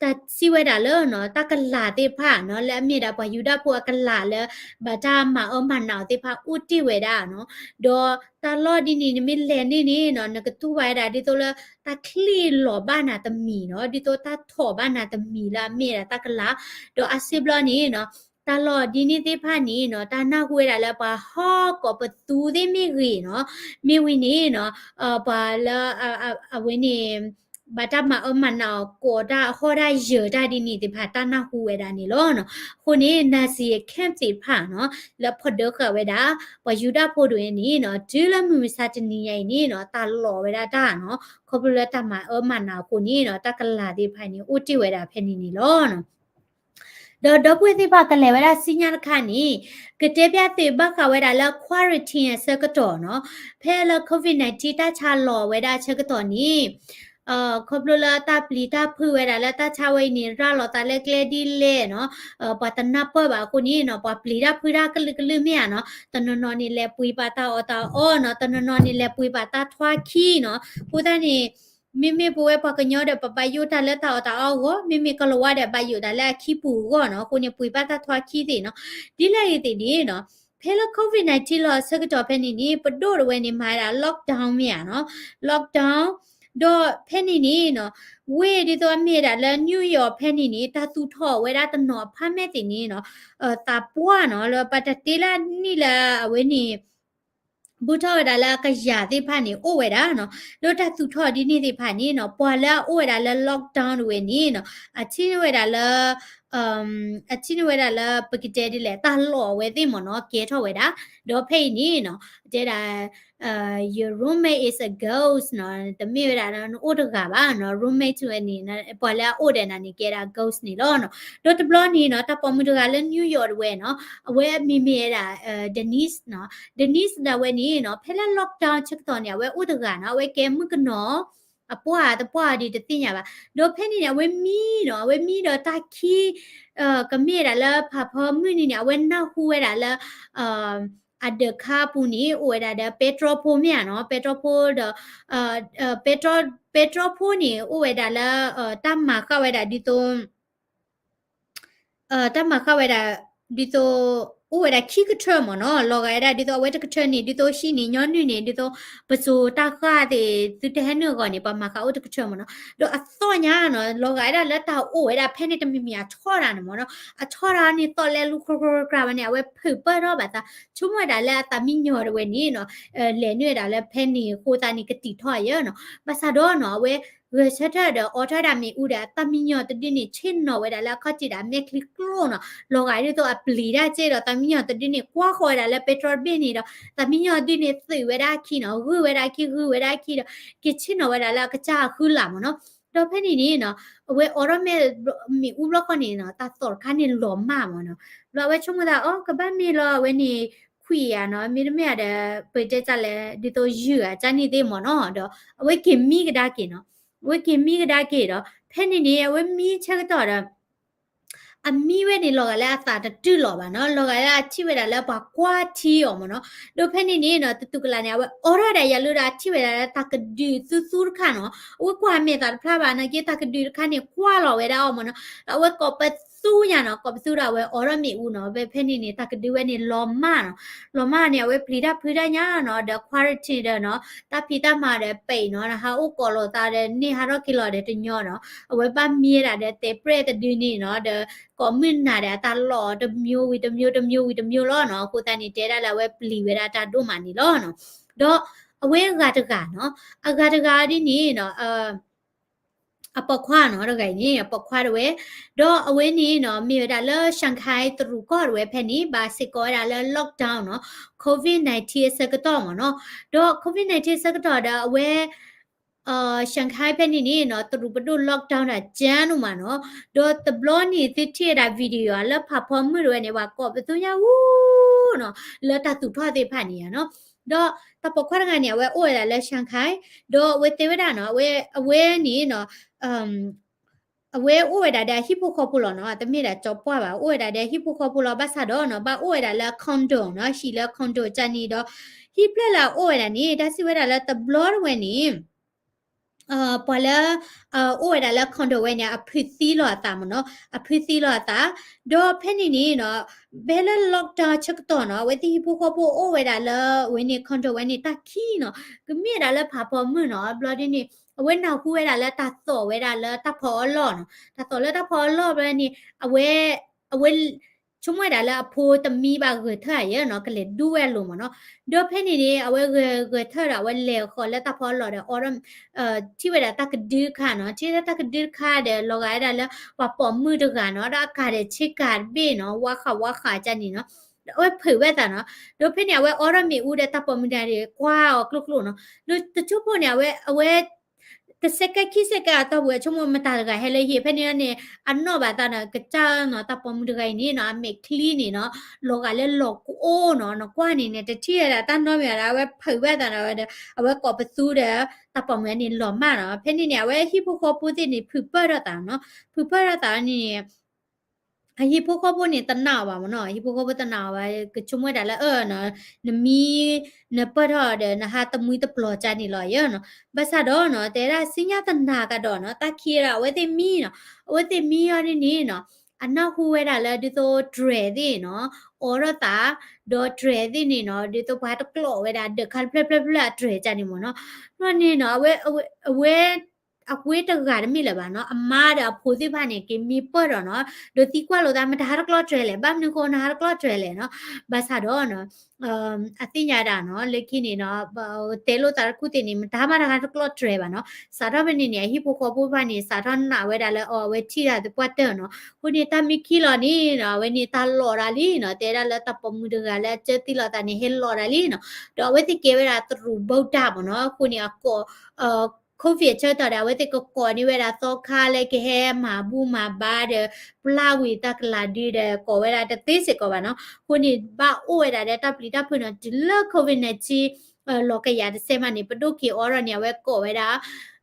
တ တၢ်စံးဝဲဒၣ်လၢနီၤ တၢ်ကလၤသ့ၣ်တဖၣ်နီၤ လၢအမ့ၢ်ဒၣ်ပှၤယူဒၤဖိအကလၤလၢ ဘၣ်တၢ်မၤအၢမၤနးအီၤသ့ၣ်တဖၣ်အိၣ်တ့ၢ်ဝဲဒၣ်နီၤ, ဒီးတၢ်လီၢ်ဒ်န့ၣ် နမ့ၢ်လဲၤန့ၢ်န့ၣ်နီၤ နကတူၢ်ဘၣ်ဝဲဒၣ်ဒ်သိးလၢ တၢ်ချံၣ်လီၤဘၣ်နၤတမံၤနီၤ, ဒ်သိးတၢ်ထီၣ်ဘၣ်နၤတမံၤလၢအမ့ၢ်ဒၣ်တၢ်ကလၤ, ဒီးအါစုဘျီန့ၣ်နီၤ တၢ်လီၢ်ဒ်န့ၣ်သ့ၣ်တဖၣ်န့ၣ်နီၤ တၢ်နၢ်ဟူဝဲဒၣ်လၢပှၤဟီၣ်ကိးပသူသ့ၣ်မ့ၢ်ဂ့ၤနီၤ, မ့ၢ်ဝံၤန့ၣ်နီၤ ပှၤလၢ အဝဲန့ၣ် ဘၣ်တၢ်မၤအၢမၤနးအီၤကိးတၢ်ဟီၣ်တၢ်ယၢၤတၢ်ဒ်န့ၣ်သ့ၣ်တဖၣ် တၢ်နၢ်ဟူဝဲဒၣ်န့ၣ်လီၤနီၤ. အဃိန့ၣ် Nazi camp သ့ၣ်တဖၣ်နီၤ လၢဖီၣ်ဒၢဃာ်ဝဲဒၣ် ပှၤယူဒၤဖိဒ်ဝဲန့ၣ်နီၤ တုၤလၢမုၢ်မဆါတနံၤညါအံၤန့ၣ်နီၤ တၢ်လီၤဝဲဒၣ်တၢ်နီၤ ခီဖျိလၢတၢ်မၤအၢမၤနးအဃိန့ၣ်နီၤ တၢ်ကလၤသ့ၣ်တဖၣ်န့ၣ် အိၣ်တ့ၢ်ဝဲဒၣ်ဖဲန့ၣ်န့ၣ်လီၤနီၤ. ဒီးဒီပုၢ်ဝဲၢ်သ့ၣ်တဖၣ်ကလဲၤဝဲဒၣ်ဆူညါတခါန့ၣ် ကတဲပျၢ်သုးဘၣ်ဃးဝဲဒၣ်လၢ quarantine အဆၢကတီၢ်နီၤ, ဖဲလၢ COVID nineteen တၢ်ဆါလီၤဝဲဒၣ်အဆၢကတီၢ်န့ၣ် ခီဖျိလၢတၢ်ပျံၤတၢ်ဖုးဝဲဒၣ်လၢတၢ်ဆါဝဲအံၤန့ၣ် ရၤလီၤသးလၢကျဲဒ်လဲၣ်နီၤ, ပှၤတနၢ်ပၢၢ်ဘၣ်အဃိန့ၣ်နီၤ ပှၤပျံၤတၢ်ဖုးတၢ်ကလုာ်ကလုာ်မ့ၢ်ဧါနီၤ, တနီၤနီၤန့ၣ်လဲၤပှ့ၤပာ်တၢ်အီၣ်တၢ်အီနီၤ, တနီၤနီၤန့ၣ်လဲၤပှ့ၤပာ်တၢ်ထွါခံနီၤ, အဃိသတးန့ၣ် မ့မ့ၢ်ပဝဲပှၤကညီဒီး ပဘၣ်ယိၣ်တၢ်လၢတၢ်အီၣ်တၢ်အီအဂီၢ်, မ့မ့ၢ်ကိၤလၤဝါဒီး ဘၣ်ယိၣ်တၢ်လၢအခံပူၤအဂီၢ်နီၤ, အဃိန့ၣ် ပှ့ၤဘၣ်တၢ်ထွါခံသ့ၣ်နီၤ, ဒ်လဲၣ်ဂ့ၤသ့ၣ်န့ၣ်နီၤ, ဖဲလၢ COVID nineteen လီၤအဆၢကတီၢ်ဖဲန့ၣ်န့ၣ် ပဒိၣ်တဝဲန့ၣ် မၤဝဲဒၣ် lockdown မ့ၢ်ဧါနီၤ, lockdown ဒီးဖဲန့ၣ်န့ၣ်နီၤ, ဝ့ၢ်ဒ်သိးအမ့ၢ်ဝဲဒၣ်လၢ New York ဖဲန့ၣ်န့ၣ် တၢ်သူၣ်ထီၣ်ဝဲဒၣ်တနီၤအဖါမဲာ်သ့ၣ်န့ၣ်နီၤ, သးပှၢ်နီၤ, လၢပတၢ်တ့လၢနံၣ်လၢအဝဲန့ၣ် ဘူးထီၣ်ဝဲဒၣ်လၢအကယၤသ့ၣ်တဖၣ်န့ၣ် အိၣ်ဝဲဒၣ်နီၤ, ဒီးတၢ်သူၣ်ထီၣ်ဒ်န့ၣ်သ့ၣ်တဖၣ်န့ၣ်နီၤ, ပှၤလၢအအိၣ်ဝဲဒၣ်လၢ lockdown တဝဲန့ၣ်နီၤ, အထံၣ်န့ၢ်ဝဲဒၣ်လၢ အထံၣ်န့ၢ်ဝဲဒၣ်လၢပကတဲဒ်လဲၣ် တၢ်လီၢ်အဝဲသ့ၣ်မ့ၢ်နီၤ ကဲထီၣ်ဝဲဒၣ်, ဒီးဖဲအံၤန့ၣ်နီၤ တဲဒၣ် your roommate is a ghost နီၤ, တမ့ၢ်ဝဲဒၣ်နအိၣ်တဂၤဘၣ်နီၤ, roommate ဝဲန့ၣ် ပှၤလၢအအိၣ်ဒီးနၤန့ၣ် ကဲဒၣ် ghost န့ၣ်လီၤနီၤ. ဒီးတဘျီန့ၣ်နီၤ တၢ်ပိာ်မုၣ်တဂၤလၢ New York တဝဲနီၤ, အဝဲအမံၤမ့ၢ်ဝဲဒၣ် Denise နီၤ, Denise ဒၣ်ဝဲန့ၣ်နီၤ ဖဲလၢ lockdown ဆၢကတီၢ်န့ၣ် အဝဲအိၣ်တဂၤနီၤ, အဝဲကဲမုၣ်ကနီၤ အပှၢ်တပှၢ်ဒ်တသ့ၣ်ညါဘၣ်. ဒီးဖဲန့ၣ်န့ၣ် အဝဲမံနီၤ, အဝဲမံဒီးတၢ်ခံ ကမ့ၢ်ဝဲဒၣ်လၢဖးဖီမုၢ်နံၤန့ၣ် အဝဲနၢ်ဟူဝဲဒၣ်လၢ အဒၢးခါအပူၤန့ၣ် အိၣ်ဝဲဒၣ်ဒီး ပဲတြီဖိမ့ၢ်ဧါနီၤ, ပဲတြီဖိဒီး ပဲတြီဖိန့ၣ် အိၣ်ဝဲဒၣ်လၢ တၢ်မၤဃာ်ဝဲဒၣ်ဒ်သိး တၢ်မၤဃာ်ဝဲဒၣ် ဒ်သိး အိၣ်ဝဲဒၣ်ခံကထၢမ့ၢ်နီၤ, လီၤဂာ်ဝဲဒၣ်ဒ်သိးအဝဲတကထၢန့ၣ် ဒ်သိးဟံးန့ၢ်ညီနုၢ်န့ၣ် ဒ်သိး ပစိၤတၢ်ဃၢ်သ့ၣ် သုတဟဲနုာ်အဂီၢ်န့ၣ် ပှၤမၤဃာ်အိၣ်တကထၢမ့ၢ်နီၤ. ဒီးအသီၣ်ညါနီၤ လီၤဂာ်ဝဲဒၣ်လၢတၢ်အိၣ်ဝဲဒၣ်ဖဲန့ၣ်တမံၤမံၤအဆီၣ်တၢ်န့ၣ်မ့ၢ်နီၤ, အဆီၣ်တၢ်န့ၣ်သီၣ်လဲလူၤကြၢးကြၢးကြၢးဝဲန့ၣ် အဝဲဖုးပၢၢ်ထီၣ်ဘၣ်သး ဆိကမိၣ်ဝဲဒၣ်လၢအသးမံညီၤတဝဲန့ၣ်နီၤ, လဲၤနုာ်ဝဲဒၣ်လၢဖဲန့ၣ်အဃိသတးန့ၣ် ကတံာ်ထီၣ်ယဲနီၤ. ဘၣ်ဆၣ်ဒီးနီၤ အဝဲ ဂဲၤဆၢထၢၣ်ဒီး အိးထီၣ်ဝဲဒၣ်မ့ၣ်အူဒီးအသးမံညီၤတဒုန့ၣ် ဆ့ၣ်နီၤဝဲဒၣ်လၢအခီၣ်ထံးဒီးအမဲာ်ချံကျိၣ်နီၤ, လီၤဂာ်ဒ်သိးအပျံၤတၢ်စ့ၢ်ဒီး သးမံညီၤတဒုန့ၣ် ကွၢ်ဃီၤဝဲဒၣ်လၢပဲတြီတဘ့ၣ်န့ၣ်ဒီး သးမံညီၤတဒုန့ၣ် သုးဝဲဒၣ်အခံနီၤ, ဂုာ်ဝဲဒၣ်အခံ ဂုာ်ဝဲဒၣ်အခံဒီး က့ၤဆ့ၣ်နီၤဝဲဒၣ်လၢအကစၢ်အဃုလၢ်မ့ၢ်နီၤ. ဒီးဖဲန့ၣ်န့ၣ်နီၤ အဝဲအိးထီၣ်မ့ၣ် မ့ၣ်အူဘျီဃီန့ၣ်နီၤ တၢ်သီၣ်တခါန့ၣ်လီၤမၢ်မ့ၢ်နီၤ. ဘျီအဝဲဆိကမိၣ်သး အိ ကဘၣ်မ့ၢ်လီၤ အဝဲန့ၣ် ခွံၣ်ဧါနီၤ, မ့တမ့ၢ်ဧါဒီး ပတဲတၢ်လဲၣ် ဒ်သိးယုၢ်ဧါ ကၢ်န့ၣ်သ့ၣ်မ့ၢ်နီၤ. ဒီးအဝဲက့ၤမံကဒါက့ၤနီၤ, အဝဲက့ၤမံကဒါက့ၤဒီး ဖဲန့ၣ်န့ၣ် အဝဲမံဆၢကတီၢ်ဒီး အမံဝဲန့ၣ် လီၤဂာ်လၢအသးတတုၤလီၤဘၣ်နီၤ, လီၤဂာ်လၢအထံၣ်ဝဲဒၣ်လၢပှၤကွၢ်ထံအီၤမ့ၢ်နီၤ. ဒီးဖဲန့ၣ်န့ၣ်နီၤ တတူၢ်ကလာ်န့ၣ် အဝဲအိးထီၣ်ဝဲဒၣ်ယၤလၢဒီးအထံၣ်ဝဲဒၣ်လၢတၢ်ကဒုးသူသူတခါနီၤ, အဝဲကွၢ်မဲာ်သးတဖျါဘၣ်နာ်က့ တၢ်ကဒုးတခါန့ၣ် ကွၢ်လီၤဝဲဒၣ်အီၤမ့ၢ်နီၤ. ဒီးအဝဲကိးပသူညါနီၤ, ကိးပသူဒီးအဝဲအိးထီၣ်မ့ၣ်အူနီၤ, ဖဲဖဲန့ၣ်န့ၣ် တၢ်ကဒုးဝဲန့ၣ်လီၤမၢ်နီၤ, လီၤမၢ်န့ၣ် အဝဲပျံၤတၢ်ဖုးတၢ်ညါနီၤ, ဒီး quarantine ဒီးနီၤ, တၢ်ဖံးတၢ်မၤဒီးပဲာ်နီၤ, ဟးအိၣ်ကိးလိာ်သးဒီးန့ၢ်ဟးထီၣ်က့ၤလီၤဒီးတညီနီၤ, အဝဲဘၣ်မံဝဲဒၣ်ဒီးတဲးပြဲးတဒုန့ၣ်နီၤ, ဒီးကိးမုၢ်နၤဒီးအတၢ်လီၢ်တမျိုးဝံၤတမျိုးတမျိုးဝံၤတမျိုးလီၤနီၤ, အဃိသတးန့ၣ် တဲဒၣ်လၢအဝဲပျံၤဝဲဒၣ်တၢ်ဒိၣ်မးန့ၣ်လီၤနီၤ. ဒီးအဝဲအဂၤတဂၤနီၤ, အဂၤတဂၤဒ်န့ၣ်နီၤ, အပိာ်ခွါနီၤ, တဂၤအံၤန့ၣ် အပိာ်ခွါတဝဲ, ဒီးအဝဲန့ၣ်နီၤ မ့ၢ်ဝဲဒၣ်လၢ Shanghai တရူးကီၢ်တဝဲဖဲန့ၣ် ဘၣ်စ့ၢ်ကီးဝဲဒၣ်လၢ lockdown နီၤ, COVID nineteen အဆၢကတီၢ်မ့ၢ်နီၤ, ဒီး COVID nineteen အဆၢကတီၢ်ဒီးအဝဲ Shanghai ဖဲန့ၣ်န့ၣ်နီၤ တရူးပဒိၣ် lockdown ဒၣ်ကၠၢနုာ်မးနီၤ, ဒီးတဘျီန့ၣ်သုထံၣ်ဝဲဒၣ် video လၢဖးဖီမုၢ်တဝဲန့ၣ် ပှၤကိးပသူညါဝူနီၤ, လၢတၢ်သူၣ်ထီၣ်သ့ၣ်တဖၣ်န့ၣ်နီၤ, ဒီးတၢ်ပိာ်ခွါတဂၤန့ၣ် အဝဲအိၣ်ဝဲဒၣ်လၢ Shanghai, ဒီးအဝဲတဲဝဲဒၣ်နီၤ, အဝဲန့ၣ်နီၤ အဝဲအိၣ်ဝဲဒၣ်ဒီးအဟံၣ်ဖိဃီဖိလီၤနီၤ, တမ့ၢ်ဒၣ်ကၠီပှၢ်ဘၣ်, အိၣ်ဝဲဒၣ်ဒီးအဟံၣ်ဖိဃီဖိလီၤ, ဘၣ်ဆၣ်ဒီးနီၤ ဘၣ်အိၣ်ဝဲဒၣ်လၢ condo နီၤ, ဟံၣ်လၢ condo ကၢ်န့ၣ်ဒီး ဟံၣ်ဖျၢၣ်လၢအအိၣ်ဝဲဒၣ်န့ၣ် တၢ်စံးဝဲဒၣ်လၢတဘျီတဝဲန့ၣ် ပှၤလၢ အိၣ်ဝဲဒၣ်လၢ condo ဝဲန့ၣ် အဖုသံလီၤအသးမ့ၢ်နီၤ, အဖုသံလီၤအသး, ဒီးဖဲန့ၣ်န့ၣ်နီၤ ဖဲလၢ lockdown ဆၢကတီၢ်နီၤ အဝဲသ့ၣ်ဟံၣ်ဖိဃီဖိအိၣ်ဝဲဒၣ်လၢ ဝဲန့ၣ် condo ဝဲန့ၣ် တၢ်ခံနီၤ ကမ့ၢ်ဒၣ်လၢဖးဖီမုၢ်နီၤ, ဘျီဒ်န့ၣ် အဝဲနၢ်ဟူဝဲဒၣ်လၢတၢ်သီၣ်ဝဲဒၣ်လၢတၢ်ဖီအလီၢ်နီၤ, တၢ်သီၣ်လၢတၢ်ဖီအလီၢ်ဘျီန့ၣ် အဝဲ အဝဲ ဆိကမိၣ်ဝဲဒၣ်လၢအဖိတမံဘၣ်ဂဲၤထၢၣ်ယဲနီၤ ကလဲၤဒူဝဲအလိၤမ့ၢ်နီၤ, ဒီးဖဲန့ၣ်န့ၣ် အဝဲဂဲၤဂဲၤထၢၣ်ဒီး အဝဲလဲၤဃီၤလၢတၢ်ဖီအလီၢ်ဒီး ထံၣ်ဝဲဒၣ်တၢ်ကဒုတခါနီၤ, ထံၣ်ဝဲဒၣ်တၢ်ကဒုတခါဒီး လီၤဂာ်ဝဲဒၣ်လၢ ပှၤပိာ်မုၣ်တဂၤနီၤ ဒီးအကၤဒီးဆ့ကၤတဘ့ၣ်နီၤ ဝါဃးဝါဃးကန့ၣ်နီၤ, ဒီးအဝဲဖုးဝဲသးနီၤ, ဒီးဖဲန့ၣ် အဝဲအိးထီၣ်မ့ၣ်အူဒီးတၢ်ပိာ်မုၣ်တဂၤဒီး ကွၢ်အီၤကျိၣ်ကျိၣ်နီၤ, ဒီးတဆိကမိၣ်န့ၣ် အဝဲ အဝဲ တစဲးကဲခံစဲးကဲအတီၢ်ပူၤ အဆိကမိၣ်မတၤတဂၤဟဲလၢဟံၣ် ဖဲန့ၣ်န့ၣ် အနီၣ်ဘၣ်သးနီၤ ကစၢ်နီၤ တၢ်ပိာ်မုၣ်တဂၤအံၤန့ၣ်နီၤ အမဲာ်ချံန့ၣ်နီၤ လီၤဂာ်လၢလီၤကအိၣ်နီၤ နကွၢ်န့ၣ်န့ၣ် တထံၣ်ဝဲဒၣ်တၢ်နီတမံၤဒီး အဝဲဖုးဝဲသးနီၤ ဝဲဒီး အဝဲကိးပသူဒီး တၢ်ပိာ်မုၣ်န့ၣ်လီၤမၢ်နီၤ, ဖဲန့ၣ်န့ၣ် အဝဲဟံၣ်ဖိဃီဖိသ့ၣ်န့ၣ် ဖုးပၢၢ်ထီၣ်သးနီၤ ဖုးပၢၢ်ထီၣ်သးန့ၣ် အဟံၣ်ဖိဃီဖိန့ၣ်တနာ်အီၤဘၣ်မ့ၢ်နီၤ, ဟံၣ်ဖိဃီဖိတနာ်အီၤဘၣ် ကဆိကမိၣ်ဝဲဒၣ်လၢအၢနီၤ နမံ နပၢၢ်ထီၣ်ဒီး နဟးတမှံတပျီၤကန့ၣ်လီၤယဲနီၤ, ဘၣ်ဆၣ်ဒီးနီၤ တဲဒၣ်စံၣ်ညီၣ်တနာ်ကဒီးနီၤ တၢ်ခံဒီး အဝဲသ့ၣ်မံနီၤ, အဝဲသ့ၣ်မံအီၤဒ်န့ၣ်နီၤ အနၢ်ဟူဝဲဒၣ်လၢဒ်သိးတြဲၤသ့ၣ်နီၤ အိးထီၣ်သး, ဒီးတြဲၤသ့ၣ်န့ၣ်နီၤ ဒ်သိးပှၤတကျိးဝဲဒၣ် ဒၢးခါတဖျၢၣ်ဖျၢၣ်ဖျၢၣ်အတြဲၤကန့ၣ်မ့ၢ်နီၤ, ဘျီန့ၣ်နီၤ အဝဲ အဝဲ အဝဲတဂၤတမ့ၢ်လၢၤဘၣ်နီၤ, အမါဒီးအဖိသ့ၣ်တဖၣ်န့ၣ် က့ၤမံပၢၢ်ဒီးနီၤ, ဒီးသံကွၢ်လိာ်သး မတၤဟးတကျိးတြဲၤလဲၣ်, ဘၣ်မနုၤဃိနဟးတကျိးတြဲၤလဲၣ်နီၤ, ဘၣ်ဆၣ်ဒီးနီၤ အသ့ၣ်ညါဒၣ်နီၤ လၢခံန့ၣ်နီၤ တဲလိာ်သးတခူၣ်သ့ၣ်န့ၣ် မတၤမးတဟးတကျိးတြဲၤဘၣ်နီၤ, စးထီၣ်ဖဲန့ၣ်န့ၣ် အဟံၣ်ဖိဃီဖိတဖၣ်န့ၣ် စးထီၣ်နာ်ဝဲဒၣ်လၢအီၤ အဝဲထံၣ်တၢ်သပှၢ်တၢၢ်နီၤ, အဃိန့ၣ် တၢ်မ့ၢ်ခံလီၤန့ၣ်နီၤ အဝဲန့ၣ်တၢ်လီၤဒၣ်လံနီၤ, တဲဒၣ်လၢတၢ်ပိာ်မုၣ်တဂၤလၢအကၢသံလီၤသးန့ၣ် ဟဲလီၤဒၣ်လံနီၤ, ဒီးအဝဲသ့ၣ်ကဲဝဲဒၣ်တရူးဘုတ်တၢ်မ့ၢ်နီၤ, အဃိန့ၣ်အကိး COVID အဆၢကတီၢ်ဒီး အဝဲသ့ၣ်ကကိးန့ၢ်ဝဲဒၣ်သီခါလၢကဟဲမၤဘူၣ်မၤဘါဒီး ပျၢ်ဝံၤတၢ်ကလၤဒုဒီး ကိးဝဲဒၣ်တသ့စ့ၢ်ကီးဘၣ်နီၤ, အဃိန့ၣ် ဘၣ်အိၣ်ဝဲဒၣ်ဒီးတၢ်ပျံၤတၢ်ဖုးနီၤ တုၤလၢ COVID nineteen လီၤကယၤတစဲးမးန့ၣ် ပဒိၣ်က့ၤအိးထီၣ်န့ၣ် အဝဲကိးဝဲဒၣ်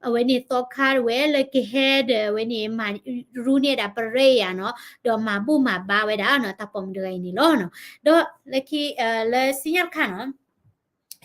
အဝဲန့ၣ်သီခါတဝဲလၢကဟဲဒီး အဝဲန့ၣ်မၤရူန့ၢ်ဒၣ် parade ယၤနီၤ, ဒီးမၤဘူၣ်မၤဘါဝဲဒၣ်နီၤ တၢ်ပိာ်မုၣ်တဂၤအံၤန့ၣ်လီၤနီၤ. ဒီးလၢခံ လၢစံၣ်ညီၣ်တခါနီၤ,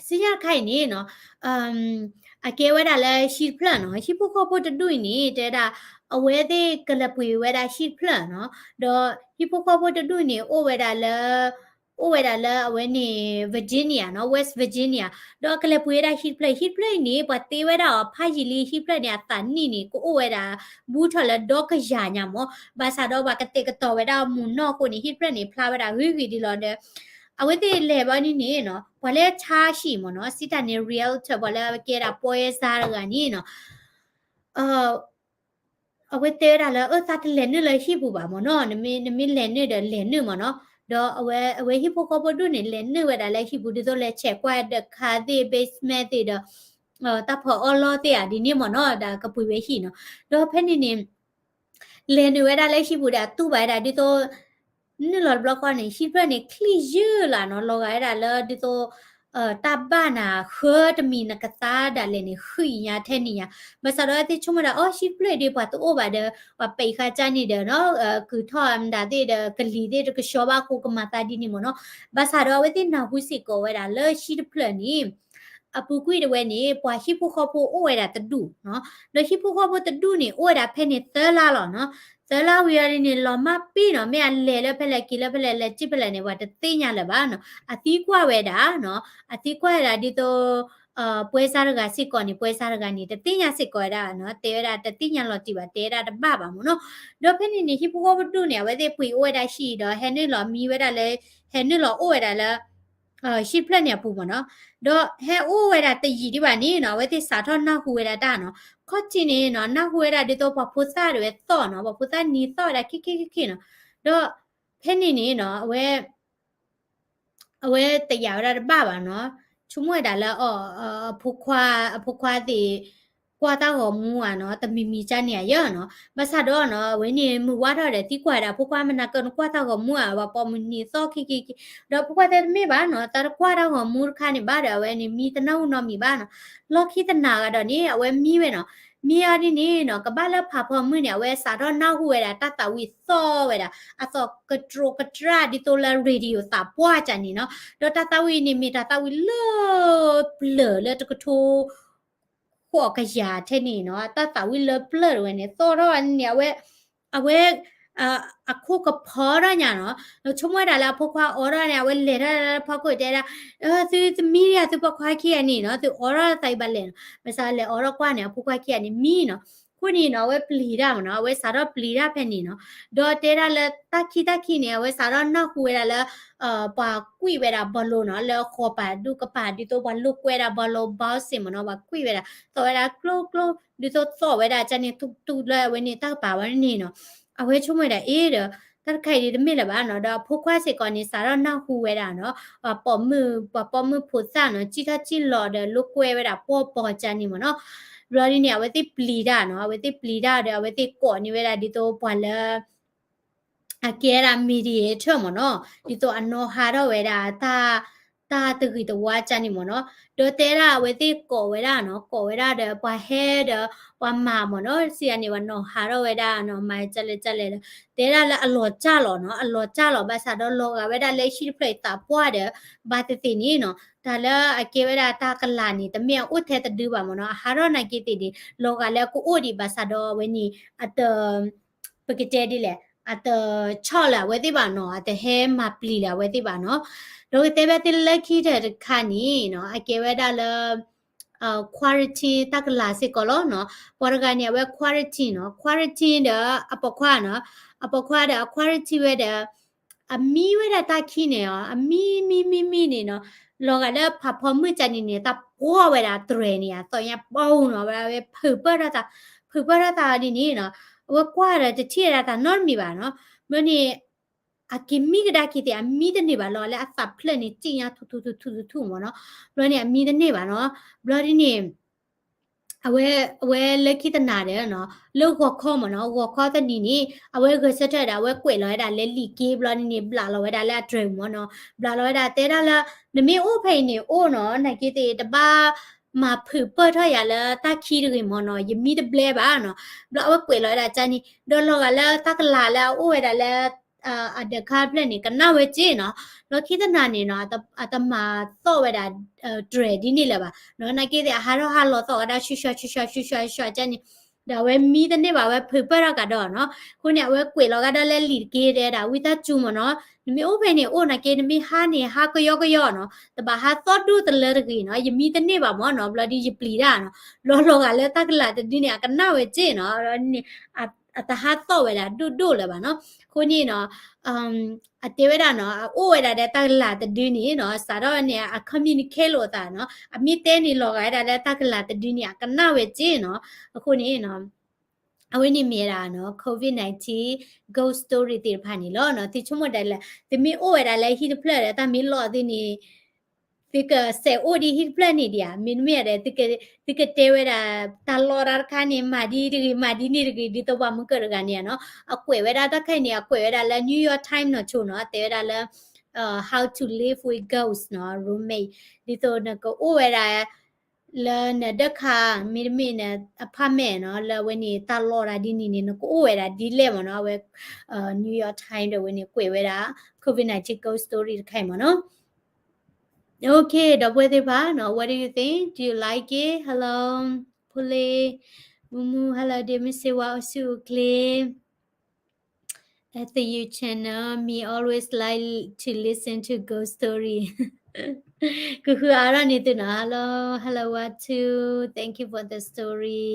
စံၣ်ညီၣ်တခါအံၤန့ၣ်နီၤ, အကဲဝဲဒၣ်လၢဟံၣ်တဖျၢၣ်နီၤ, ဟံၣ်ဖိဃီဖိတဒူၣ်အံၤန့ၣ် တဲဝဲဒၣ် အဝဲသ့ၣ်ကလဲၤပှ့ၤဝဲဒၣ်ဟံၣ်တဖျၢၣ်နီၤ, ဒီးဟံၣ်ဖိဃီဖိတဒူၣ်န့ၣ် အိၣ်ဝဲဒၣ်လၢ အိၣ်ဝဲဒၣ်လၢအဝဲန့ၣ် Virginia နီၤ, West Virginia, ဒီးကလဲၤပှ့ၤဝဲဒၣ်ဟံၣ်တဖျၢၣ်, ဟံၣ်တဖျၢၣ်အံၤန့ၣ် ပှၤတ့ဝဲဒၣ်အီၤ ဖးယံာ်လံ ဟံၣ်တဖျၢၣ်န့ၣ် အသးနံၣ်န့ၣ် ကအိၣ်ဝဲဒၣ် ဘူးထီၣ်လၢဒီကယၤညါမး, ဘၣ်ဆၣ်ဒီးပှၤကတဲာ်ကတီၤဝဲဒၣ်အမူးနီၢ်အဃိန့ၣ် ဟံၣ်တဖျၢၣ်န့ၣ် ဖျါဝဲဒၣ်ဂ့ၤဂ့ၤဒ်လီၤဒီး အဝဲသ့ၣ်လဲၤဘၣ်န့ၣ်န့ၣ်နီၤ, ပှၤလၢဆါဟံၣ်မ့ၢ်နီၤ, စံးတၢ်န့ၣ် realtor ပှၤလၢအကဲဒၣ်ပွဲစားတဂၤန့ၣ်နီၤ, အဝဲတဲဝဲဒၣ်လၢ အၢ သးတလဲၤနုာ်လၢဟံၣ်ပူၤဘၣ်မ့ၢ်နီၤ, နမ့ၢ် နမ့ၢ်လဲၤနုာ်ဒီးလဲၤနုာ်မ့ၢ်နီၤ, ဒီးအဝဲ အဝဲဟံၣ်ဖိဃီဖိဒူၣ်န့ၣ် လဲၤနုာ်ဝဲဒၣ်လၢဟံၣ်ပူၤ ဒ်သိးလဲၤဆဲးကွၢ်ဒၢးခါသ့ၣ် basement သ့ၣ်ဒီး တၢ်ဖီအီၣ်လီၢ်သ့ၣ်ဧါ ဒ်န့ၣ်မ့ၢ်နီၤ, ဒီးကပှ့ၤဝဲဟံၣ်နီၤ, ဒီးဖဲန့ၣ်န့ၣ် လဲၤနုာ်ဝဲဒၣ်လၢဟံၣ်ပူၤဒီး အတူၢ်ဘၣ်ဝဲဒၣ်ဒ်သိး နုာ်လီၤတဘျီဃီန့ၣ် ဟံၣ်တဖျၢၣ်န့ၣ် ချံၣ်ယုၢ်လၢ်နီၤ, လီၤဂာ်ဝဲဒၣ်လၢဒ်သိး တၢ်ဘၣ်နၤ ဃၢတမံၤနကသါဒၣ်လဲာ်န့ၣ် ဃံးညါထဲန့ၣ်ညါ, ဘၣ်ဆၣ်ဒီးအဝဲသ့ၣ်ဆိကမိၣ်ဒၣ် အိ ဟံၣ်တဖျၢၣ်ဒ်ပှၤတအိၣ်ဘၣ်ဒီး ပှၤပဲာ်ဃာ်ကၢ်န့ၣ်ဒီးနီၤ, ကုၤထီၣ်မတၤသ့ၣ်ဒီး ကလံၤသ့ၣ်တကဆှီဘၣ်အဃိ ကမၤသးဒ်န့ၣ်မ့ၢ်နီၤ, ဘၣ်ဆၣ်ဒီးအဝဲသ့ၣ်နၢ်ဟူစ့ၢ်ကီးဝဲဒၣ်လၢဟံၣ်တဖျၢၣ်န့ၣ် အပူၤကွံာ်တဝဲန့ၣ် ပှၤဟံၣ်ဖိဃီဖိအိၣ်ဝဲဒၣ်တဒူၣ်နီၤ, ဒီးဟံၣ်ဖိဃီဖိတဒူၣ်န့ၣ် အိၣ်ဝဲဒၣ်ဖဲန့ၣ်သၢလါလီၤနီၤ, သၢလါဝံၤအီၤဒ်န့ၣ် လီၤမၢ်ပ့ၢ်နီၤ, မ့ၢ်အလဲၤလၢဖဲလဲၣ်က့ၤလၢဖဲလဲၣ် လဲၤစံၣ်ဖဲလဲၣ်န့ၣ် ပှၤတသ့ၣ်ညါလၢၤဘၣ်နီၤ, အသံကွၢ်ဝဲဒၣ်နီၤ, အသံကွၢ်ဝဲဒၣ်ဒ်သိး ပွဲစားတဂၤစ့ၢ်ကီးန့ၣ် ပွဲစားတဂၤန့ၣ် တသ့ၣ်ညါစ့ၢ်ကီးဝဲဒၣ်နီၤ, တဲဝဲဒၣ်တသ့ၣ်ညါလီၤတံၢ်ဘၣ် တဲဝဲဒၣ်တဘၣ်ဘၣ်မ့ၢ်နီၤ, ဒီးဖဲန့ၣ်န့ၣ် ဟံၣ်ဖိဃီဖိတဒူၣ်န့ၣ် အဝဲသ့ၣ်ပှ့ၤအိၣ်ဝဲဒၣ်ဟံၣ်ဒီး ဟဲနုာ်လီၤမံဝဲဒၣ်လၢ ဟဲနုာ်လီၤအိၣ်ဝဲဒၣ်လၢ ဟံၣ်တဖျၢၣ်န့ၣ်အပူၤမ့ၢ်နီၤ, ဒီးဟဲအိၣ်ဝဲဒၣ်တယံာ်ဒံးဘၣ်န့ၣ်နီၤ အဝဲသ့ၣ်စးထီၣ်နၢ်ဟူဝဲဒၣ်တၢ်နီၤ, ခီၣ်ထံးန့ၣ်နီၤ နၢ်ဟူဝဲဒၣ်ဒ်သိးပှၤဖိသၣ်တဝဲသီၣ်နီၤ, ပှၤဖိသၣ်နံၤသီၣ်ဝဲဒၣ်ခံခံခံခံနီၤ, ဒီးဖဲန့ၣ်န့ၣ်နီၤ အဝဲ အဝဲတယာ်ဝဲဒၣ်တဘၣ်ဘၣ်နီၤ, ဆိကမိၣ်ဝဲဒၣ်လၢ အဖိခွါ အဖိခွါသ့ၣ် ကွၢ်တၢ်ဂီၤမူဧါနီၤ, တမံၤမံၤကၢ်န့ၣ်ဧါယဲနီၤ, ဘၣ်ဆၣ်ဒီးနီၤ အဝဲန့ၣ်မုၢ်ဝါထီၣ်ဒီးသံကွၢ်ဝဲဒၣ် ဖိခွါမနၤကၢၢ်နကွၢ်တၢ်ဂီၤမူဧါ, ပှၤပိာ်မုၣ်နံၤသီၣ်ခံခံခံ, ဒီးဖိခွါတဲတမ့ၢ်ဘၣ်နီၤ, တၢ်တကွၢ်တၢ်ဂီၤမူတခါန့ၣ်ဘၣ်ဒီး အဝဲန့ၣ်မံတနၢ်ဟူနီတမံၤဘၣ်နီၤ, လီၢ်ခံတနၤဂၤဒီးန့ၣ် အဝဲမံဝဲနီၤ, မံအီၤဒ်န့ၣ်နီၤ ကဘၣ်လၢဖးဖီမုၢ်န့ၣ် အဝဲစးထီၣ်နၢ်ဟူဝဲဒၣ်တၢ်သးဝံၣ်သီၣ်ဝဲဒၣ် အသီၣ်ကတြိးကတြၢ်ဒ်သိးလၢ radio သးပှၢ်ကၢ်န့ၣ်နီၤ, ဒီးတၢ်သးဝံၣ်န့ၣ်မ့ၢ်တၢ်သးဝံၣ်လၢပျၢၤလၢတကထိ ကိးကယၤထဲန့ၣ်နီၤ, တၢ်သးဝံၣ်လၢပျၢၢ်တဝဲန့ၣ် သီၣ်ထီၣ်န့ၣ် အဝဲ အဝဲ အခိၣ်ကဖီထီၣ်ညါနီၤ, ဒီးဆိကမိၣ်ဝဲဒၣ်လၢအဖိခွါအိးထီၣ်န့ၣ် အဝဲလဲၤထီၣ်လၢဖီခိၣ်တဲဒၣ်, သုတမံဒံးဧါ သုပိာ်ခွါခံဂၤန့ၣ်နီၤ, သုအိးထီၣ်သးအံၤဘၣ်လဲၣ်နီၤ, ဘၣ်ဆၣ်လဲၤအိးထီၣ်ကွၢ်န့ၣ် အဖိခွါခံဂၤန့ၣ်မံနီၤ, အဃိန့ၣ်နီၤ အဝဲပျံၤတၢ်မ့ၢ်နီၤ, အဝဲစးထီၣ်ပျံၤတၢ်ဖဲန့ၣ်နီၤ, ဒီးတဲဒၣ်လၢတၢ်ခံတၢ်ခံန့ၣ် အဝဲစးထီၣ်နၢ်ဟူဝဲဒၣ်လၢ ပှၤကွံာ်ဝဲဒၣ်ဘီလိနီၤ, လၢဃီၤပၤဒူၣ်ကပၤ ဒ်သိးပှၤလိာ်ကွဲဒၣ်ဘီလိ boxing မ့ၢ်နီၤ, ပှၤကွံာ်ဝဲဒၣ် သီၣ်ဝဲဒၣ်ကျိကျိ ဒ်သိးသီၣ်ဝဲဒၣ်ကန့ၣ် ထူထူလၢအဝဲန့ၣ်တၢ်ကပၤဝဲန့ၣ်နီၤ, အဝဲဆိကမိၣ်ဝဲဒၣ်အ့ဒီး တၢ်တခါအံၤဒ်တမ့ၢ်လၢၤဘၣ်နီၤ, ဒီးအဖိခွါစ့ၢ်ကီးန့ၣ် စးထီၣ်နၢ်ဟူဝဲဒၣ်နီၤ, ပှၤပိာ်မုၣ် ပှၤပိာ်မုၣ်ဖိသၣ်နီၤ စံၣ်ထီၣ်စံၣ်လီၤဒီးလိာ်ကွဲဝဲဒၣ်ပှီၢ်ပီၤကန့ၣ်မ့ၢ်နီၤ, ဘျီဒ်န့ၣ် အဝဲသ့ၣ်ပျံၤတၢ်နီၤ, အဝဲသ့ၣ်ပျံၤတၢ်ဒီး အဝဲသ့ၣ်ကိးန့ၢ်ဝဲဒၣ်ဒ်သိးပှၤလၢ အကဲဒၣ် mediator မ့ၢ်နီၤ, ဒ်သိးအနီၣ်ဟးထီၣ်ဝဲဒၣ် တၢ်တဂ့ၤတဝါကန့ၣ်မ့ၢ်နီၤ, ဒီးတဲဒၣ်အဝဲသ့ၣ်ကိးဝဲဒၣ်နီၤ, ကိးဝဲဒၣ်ဒီးပှၤဟဲဒီးပှၤမၤမ့ၢ်နီၤ, စံးန့ၣ် ပှၤနီၣ်ဟးထီၣ်ဝဲဒၣ်နီၤ, မၤကလဲၣ်ကလဲၣ်ဒီး တဲဒၣ်လၢအလီၤကၢ်လီၤနီၤ, အလီၤကၢ်လီၤ ဘၣ်ဆၣ်ဒီးလီၤဂာ်ဝဲဒၣ်လၢဟံၣ်တဖျၢၣ်အံၤ သးပှၢ်ဒီး ဘၣ်သ့ၣ်သ့ၣ်န့ၣ်နီၤ, တၢ်လၢအကဲဝဲဒၣ်တၢ်ကလၤန့ၣ် တမ့ၢ်အအိၣ်ထဲတဒုဘၣ်မ့ၢ်နီၤ, အဟးထီၣ်နာ်က့သ့ၣ်န့ၣ် လီၤဂာ်လၢအကအိၣ်ဒံး ဘၣ်ဆၣ်ဒီးအဝဲန့ၣ် အတ ပကတဲဒ်လဲၣ်, အတဆီၣ်လၢအဝဲသ့ၣ်ဘၣ်နီၤ, အတဟဲမၤပျံၤလၢအဝဲသ့ၣ်ဘၣ်နီၤ, ဒီးကတဲဘၣ်သုလၢခံထၢၣ်တခါန့ၣ်နီၤ, အကဲဝဲဒၣ်လၢ quarantine တၢ်ကလၤစ့ၢ်ကီးလီၤနီၤ, ပှၤတဂၤန့ၣ် အဝဲ quarantine နီၤ, quarantine ဒီးအပိာ်ခွါနီၤ, အပိာ်ခွါဒီးအ quarantine ဝဲဒီး အမံဝဲဒၣ်တၢ်ခံန့ၣ်အီၤ, အမံမံမံမံန့ၣ်နီၤ, လီၤဂာ်လၢဖးဖီမုၢ်ကန့ၣ်န့ၣ် တၢ်ပှီၢ်ဝဲဒၣ်တြဲၤန့ၣ် အသီၣ်ညါပီနီၤ, ဝဲဒၣ်ဝဲဖုးပၢၢ်ထီၣ်သး, ဖုးပၢၢ်ထီၣ်သးဒ်န့ၣ်နီၤ, အဝဲကွၢ်ဒီးတထံၣ်ဝဲဒၣ်တၢ်နီတမံၤဘၣ်နီၤ, ဘျီန့ၣ် အက့ၤမံကဒါက့ၤသ့ၣ် အမံတန့ၢ်ဘၣ်လီၤ, လၢအသးဖျၢၣ်န့ၣ် စံၣ်ညါထူထူထူထူထူမ့ၢ်နီၤ, ဘျီန့ၣ် အမံတန့ၢ်ဘၣ်နီၤ, ဘျီဒ်န့ၣ် အဝဲ အဝဲလၢခံတနၤဒီးနီၤ, လၢဂီၤခီမ့ၢ်နီၤ, ဂီၤခီတနံၤန့ၣ် အဝဲဂဲၤဆၢထၢၣ်ဒီး အဝဲကွဲးလီၤဝဲဒၣ်လၢလံာ်က့ ဘျီဒ်န့ၣ် ဘျးလီၤဝဲဒၣ်လၢအတြဲၤမ့ၢ်နီၤ, ဘျးလီၤဝဲဒၣ်တဲဒၣ်လၢ နမ့ၢ်အိၣ်ဖဲအံၤန့ၣ်အိၣ်နီၤ, နာ်က့သ့ၣ်တဘၣ်မၤဖုးပၢၢ်ထီၣ်ယၤလၢတၢ်ခံတဂ့ၤမ့ၢ်နီၤ, ယမံတဘျဲဘၣ်နီၤ, ဘျီအဝဲကွဲးလီၤဝဲဒၣ်ကန့ၣ် ဒီးလီၤဂာ်လၢတၢ်ကလၤလၢအအိၣ်ဝဲဒၣ်လၢ အဒၢးခါဖျၢၣ်န့ၣ် ကနၣ်ဝဲက့နီၤ, လီၢ်ခံတနၤန့ၣ်နီၤ, အတမၤသီၣ်ဝဲဒၣ် တြဲၤဒ်န့ၣ်လၢၤဘၣ်နီၤ, နာ်က့သ့ၣ် အဟးထီၣ်ဟးလီၤသီၣ်ဝဲဒၣ် ဆူၣ်ဆူၣ်ဆူၣ်ဆူၣ်ဆူၣ်ဆူၣ်ကန့ၣ်, ဒီးအဝဲမံတန့ၢ်ဘၣ် အဝဲဖုးပၢၢ်ထီၣ်ကဒီးနီၤ, အဃိန့ၣ် အဝဲကွဲးလီၤကဒီးလၢလံာ်တက့ တဲဒၣ် ဝံသးစူၤမ့ၢ်နီၤ, နမ့ၢ်အိၣ်ဖဲန့ၣ်အိၣ်နာ်က့ နမ့ၢ်ဟါန့ၣ် ဟါကယီကယီနီၤ, တဘၣ်ဟးသီၣ်ဒိၣ်တလၢတဂ့ၤနီၤ, ယမံတန့ၢ်ဘၣ်မ့ၢ်နီၤ, ဘျီဒ်ယပျံၤတၢ်နီၤ, လီၤလီၤဂာ်လၢတၢ်ကလၤတဒုန့ၣ် အကနၣ်ဝဲက့နီၤ, န့ၣ် အတဟးသီၣ်ဝဲဒၣ်ဒိၣ်ဒိၣ်လၢၤဘၣ်နီၤ, အဃိန့ၣ်နီၤ အတဲဝဲဒၣ်နီၤ အအိၣ်ဝဲဒၣ်ဒီးတၢ်ကလၤတဒုန့ၣ်နီၤ စးထီၣ်န့ၣ် အ communicate လိာ်အသးနီၤ အမ့ၢ်တဲန့ၣ်လီၤဂာ်ဝဲဒၣ်လၢတၢ်ကလၤတဒုန့ၣ် အကနၣ်ဝဲက့နီၤ, အဃိန့ၣ်နီၤ အဝဲန့ၣ်မ့ၢ်ဝဲဒၣ်နီၤ COVID nineteen ghost story သ့ၣ်တဖၣ်န့ၣ်လီၤနီၤ, သုဆိကမိၣ်ဒ်လဲၣ်, သုမ့ၢ်အိၣ်ဝဲဒၣ်လၢဟံၣ်တဖျၢၣ်ဒီး တၢ်မ့ၢ်လီၤသ့ၣ်န့ၣ် သုကစဲးအိၣ်ဒ်ဟံၣ်တဖျၢၣ်န့ၣ်ဒံးဧါ, မ့တမ့ၢ်ဒီး သုကတဲဝဲဒၣ် တၢ်လီၢ်တၢ်တခါန့ၣ် မၤဒ်တဂ့ၤ မၤဒ်န့ၣ်တဂ့ၤ ဒ်သိးပှၤမုၢ်ကၢၢ်တဂၤန့ၣ်နီၤ အကွဲးဝဲဒၣ်တၢ်ခဲအံၤန့ၣ် အကွဲးဝဲဒၣ်လၢ New York Times နီၤဆိနီၤ တဲဝဲဒၣ်လၢ how to live with ghost နီၤ roommate ဒ်သိးနကအိၣ်ဝဲဒၣ် လၢနဒၢးခါ မ့တမ့ၢ်န apartment နီၤ လၢအဝဲန့ၣ် တၢ်လီၢ်တၢ်ဒ်န့ၣ်န့ၣ် နကအိၣ်ဝဲဒၣ်ဒ်လဲၣ်မ့ၢ်နီၤ အဝဲ New York Times ဒီးအဝဲန့ၣ် ကွဲးဝဲဒၣ် COVID nineteen ghost story တခါအံၤမ့ၢ်နီၤ. Okay ဒီပုၢ်ဝဲၢ်သ့ၣ်တဖၣ်နီၤ what do you think? Do you like it? Hello ဖိလ့ မူမူ hello ဒီးမုၢ်စ့ဝါ အိၣ်ဆူၣ်အိၣ်ချ့ At the you channel, me always like to listen to ghost story. ကဟုအါထီၣ်န့ၢ်သုနီၤ hello, hello ဝါထူ thank you for the story.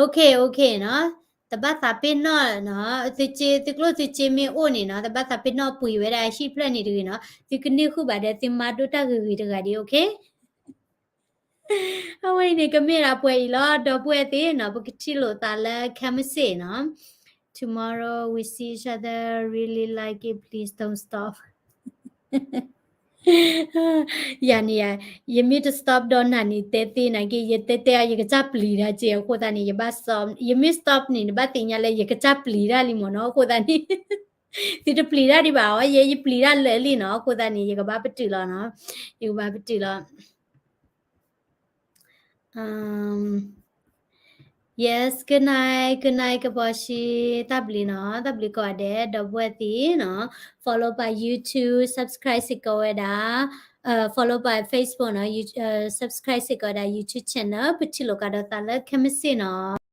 Okay, okay နီၤ, တဘၣ်သးပ့ၤနီၣ်နီၤ, သုစ့ သုကျိၣ်သုစ့မ့ၢ်အိၣ်န့ၣ်နီၤ တဘၣ်သးပ့ၤနီၣ်ပှ့ၤဝဲဒၣ်ဟံၣ်ဖျၢၣ်န့ၣ်တဂ့ၤနီၤ, သုကန့ၢ်ဃုာ်ဘၣ်ဒီးသုမါဒိၣ်တၢ်ဂ့ၤဂ့ၤတဂၤဒံး okay. အဝဲအံၤန့ၣ် ကမ့ၢ်ဒၣ်ပှဲၤအံၤလီၤ ဒီပုၢ်ဝဲၢ်သ့ၣ်နီၤ, ပကထံၣ်လိာ်သးလၢ ခဲမုၢ်ဆ့ၣ်နီၤ. Tomorrow we see each other, really like it, please don't stop. ယၤန့ၣ်ယၤ, ယမ့ၢ်တ stop ဒီးနၤန့ၣ် တဲသ့နာ်က့ ယတဲတဲအီၤ ယကစၢ်ပျံၤတၢ်က့ အဃိသတးန့ၣ် ယဘၣ် stop, ယမ့ၢ် stop န့ၣ် နဘၣ်သ့ၣ်ညါလၢယကစၢ်ပျံၤတၢ်လံမ့ၢ်နီၤ, အဃိသတးန့ၣ် သုတပျံၤတၢ်ဒံးဘၣ်အီၤ, ယဲ ယပျံၤတၢ်လၢာ်လံနီၤ, အဃိသတးန့ၣ် ယကဘၣ်ပတုာ်လီၤနီၤ, ယကဘၣ်ပတုာ်လီၤ. Yes, good night, good night ကဘီၡံ, တၢ်ဘျုးနီၤ, တၢ်ဘျုးကိးဂၤဒဲး ဒီပုၢ်ဝဲၢ်သ့ၣ်နီၤ, follow ပ YouTube, subscribe စ့ၢ်ကီးဝဲဒၣ်, follow ပ Facebook နီၤ, subscribe စ့ၢ်ကီးဝဲဒၣ် YouTube channel, ပထံၣ်လိာ်ကဒီးသးလၢခဲမုၢ်ဆ့ၣ်နီၤ.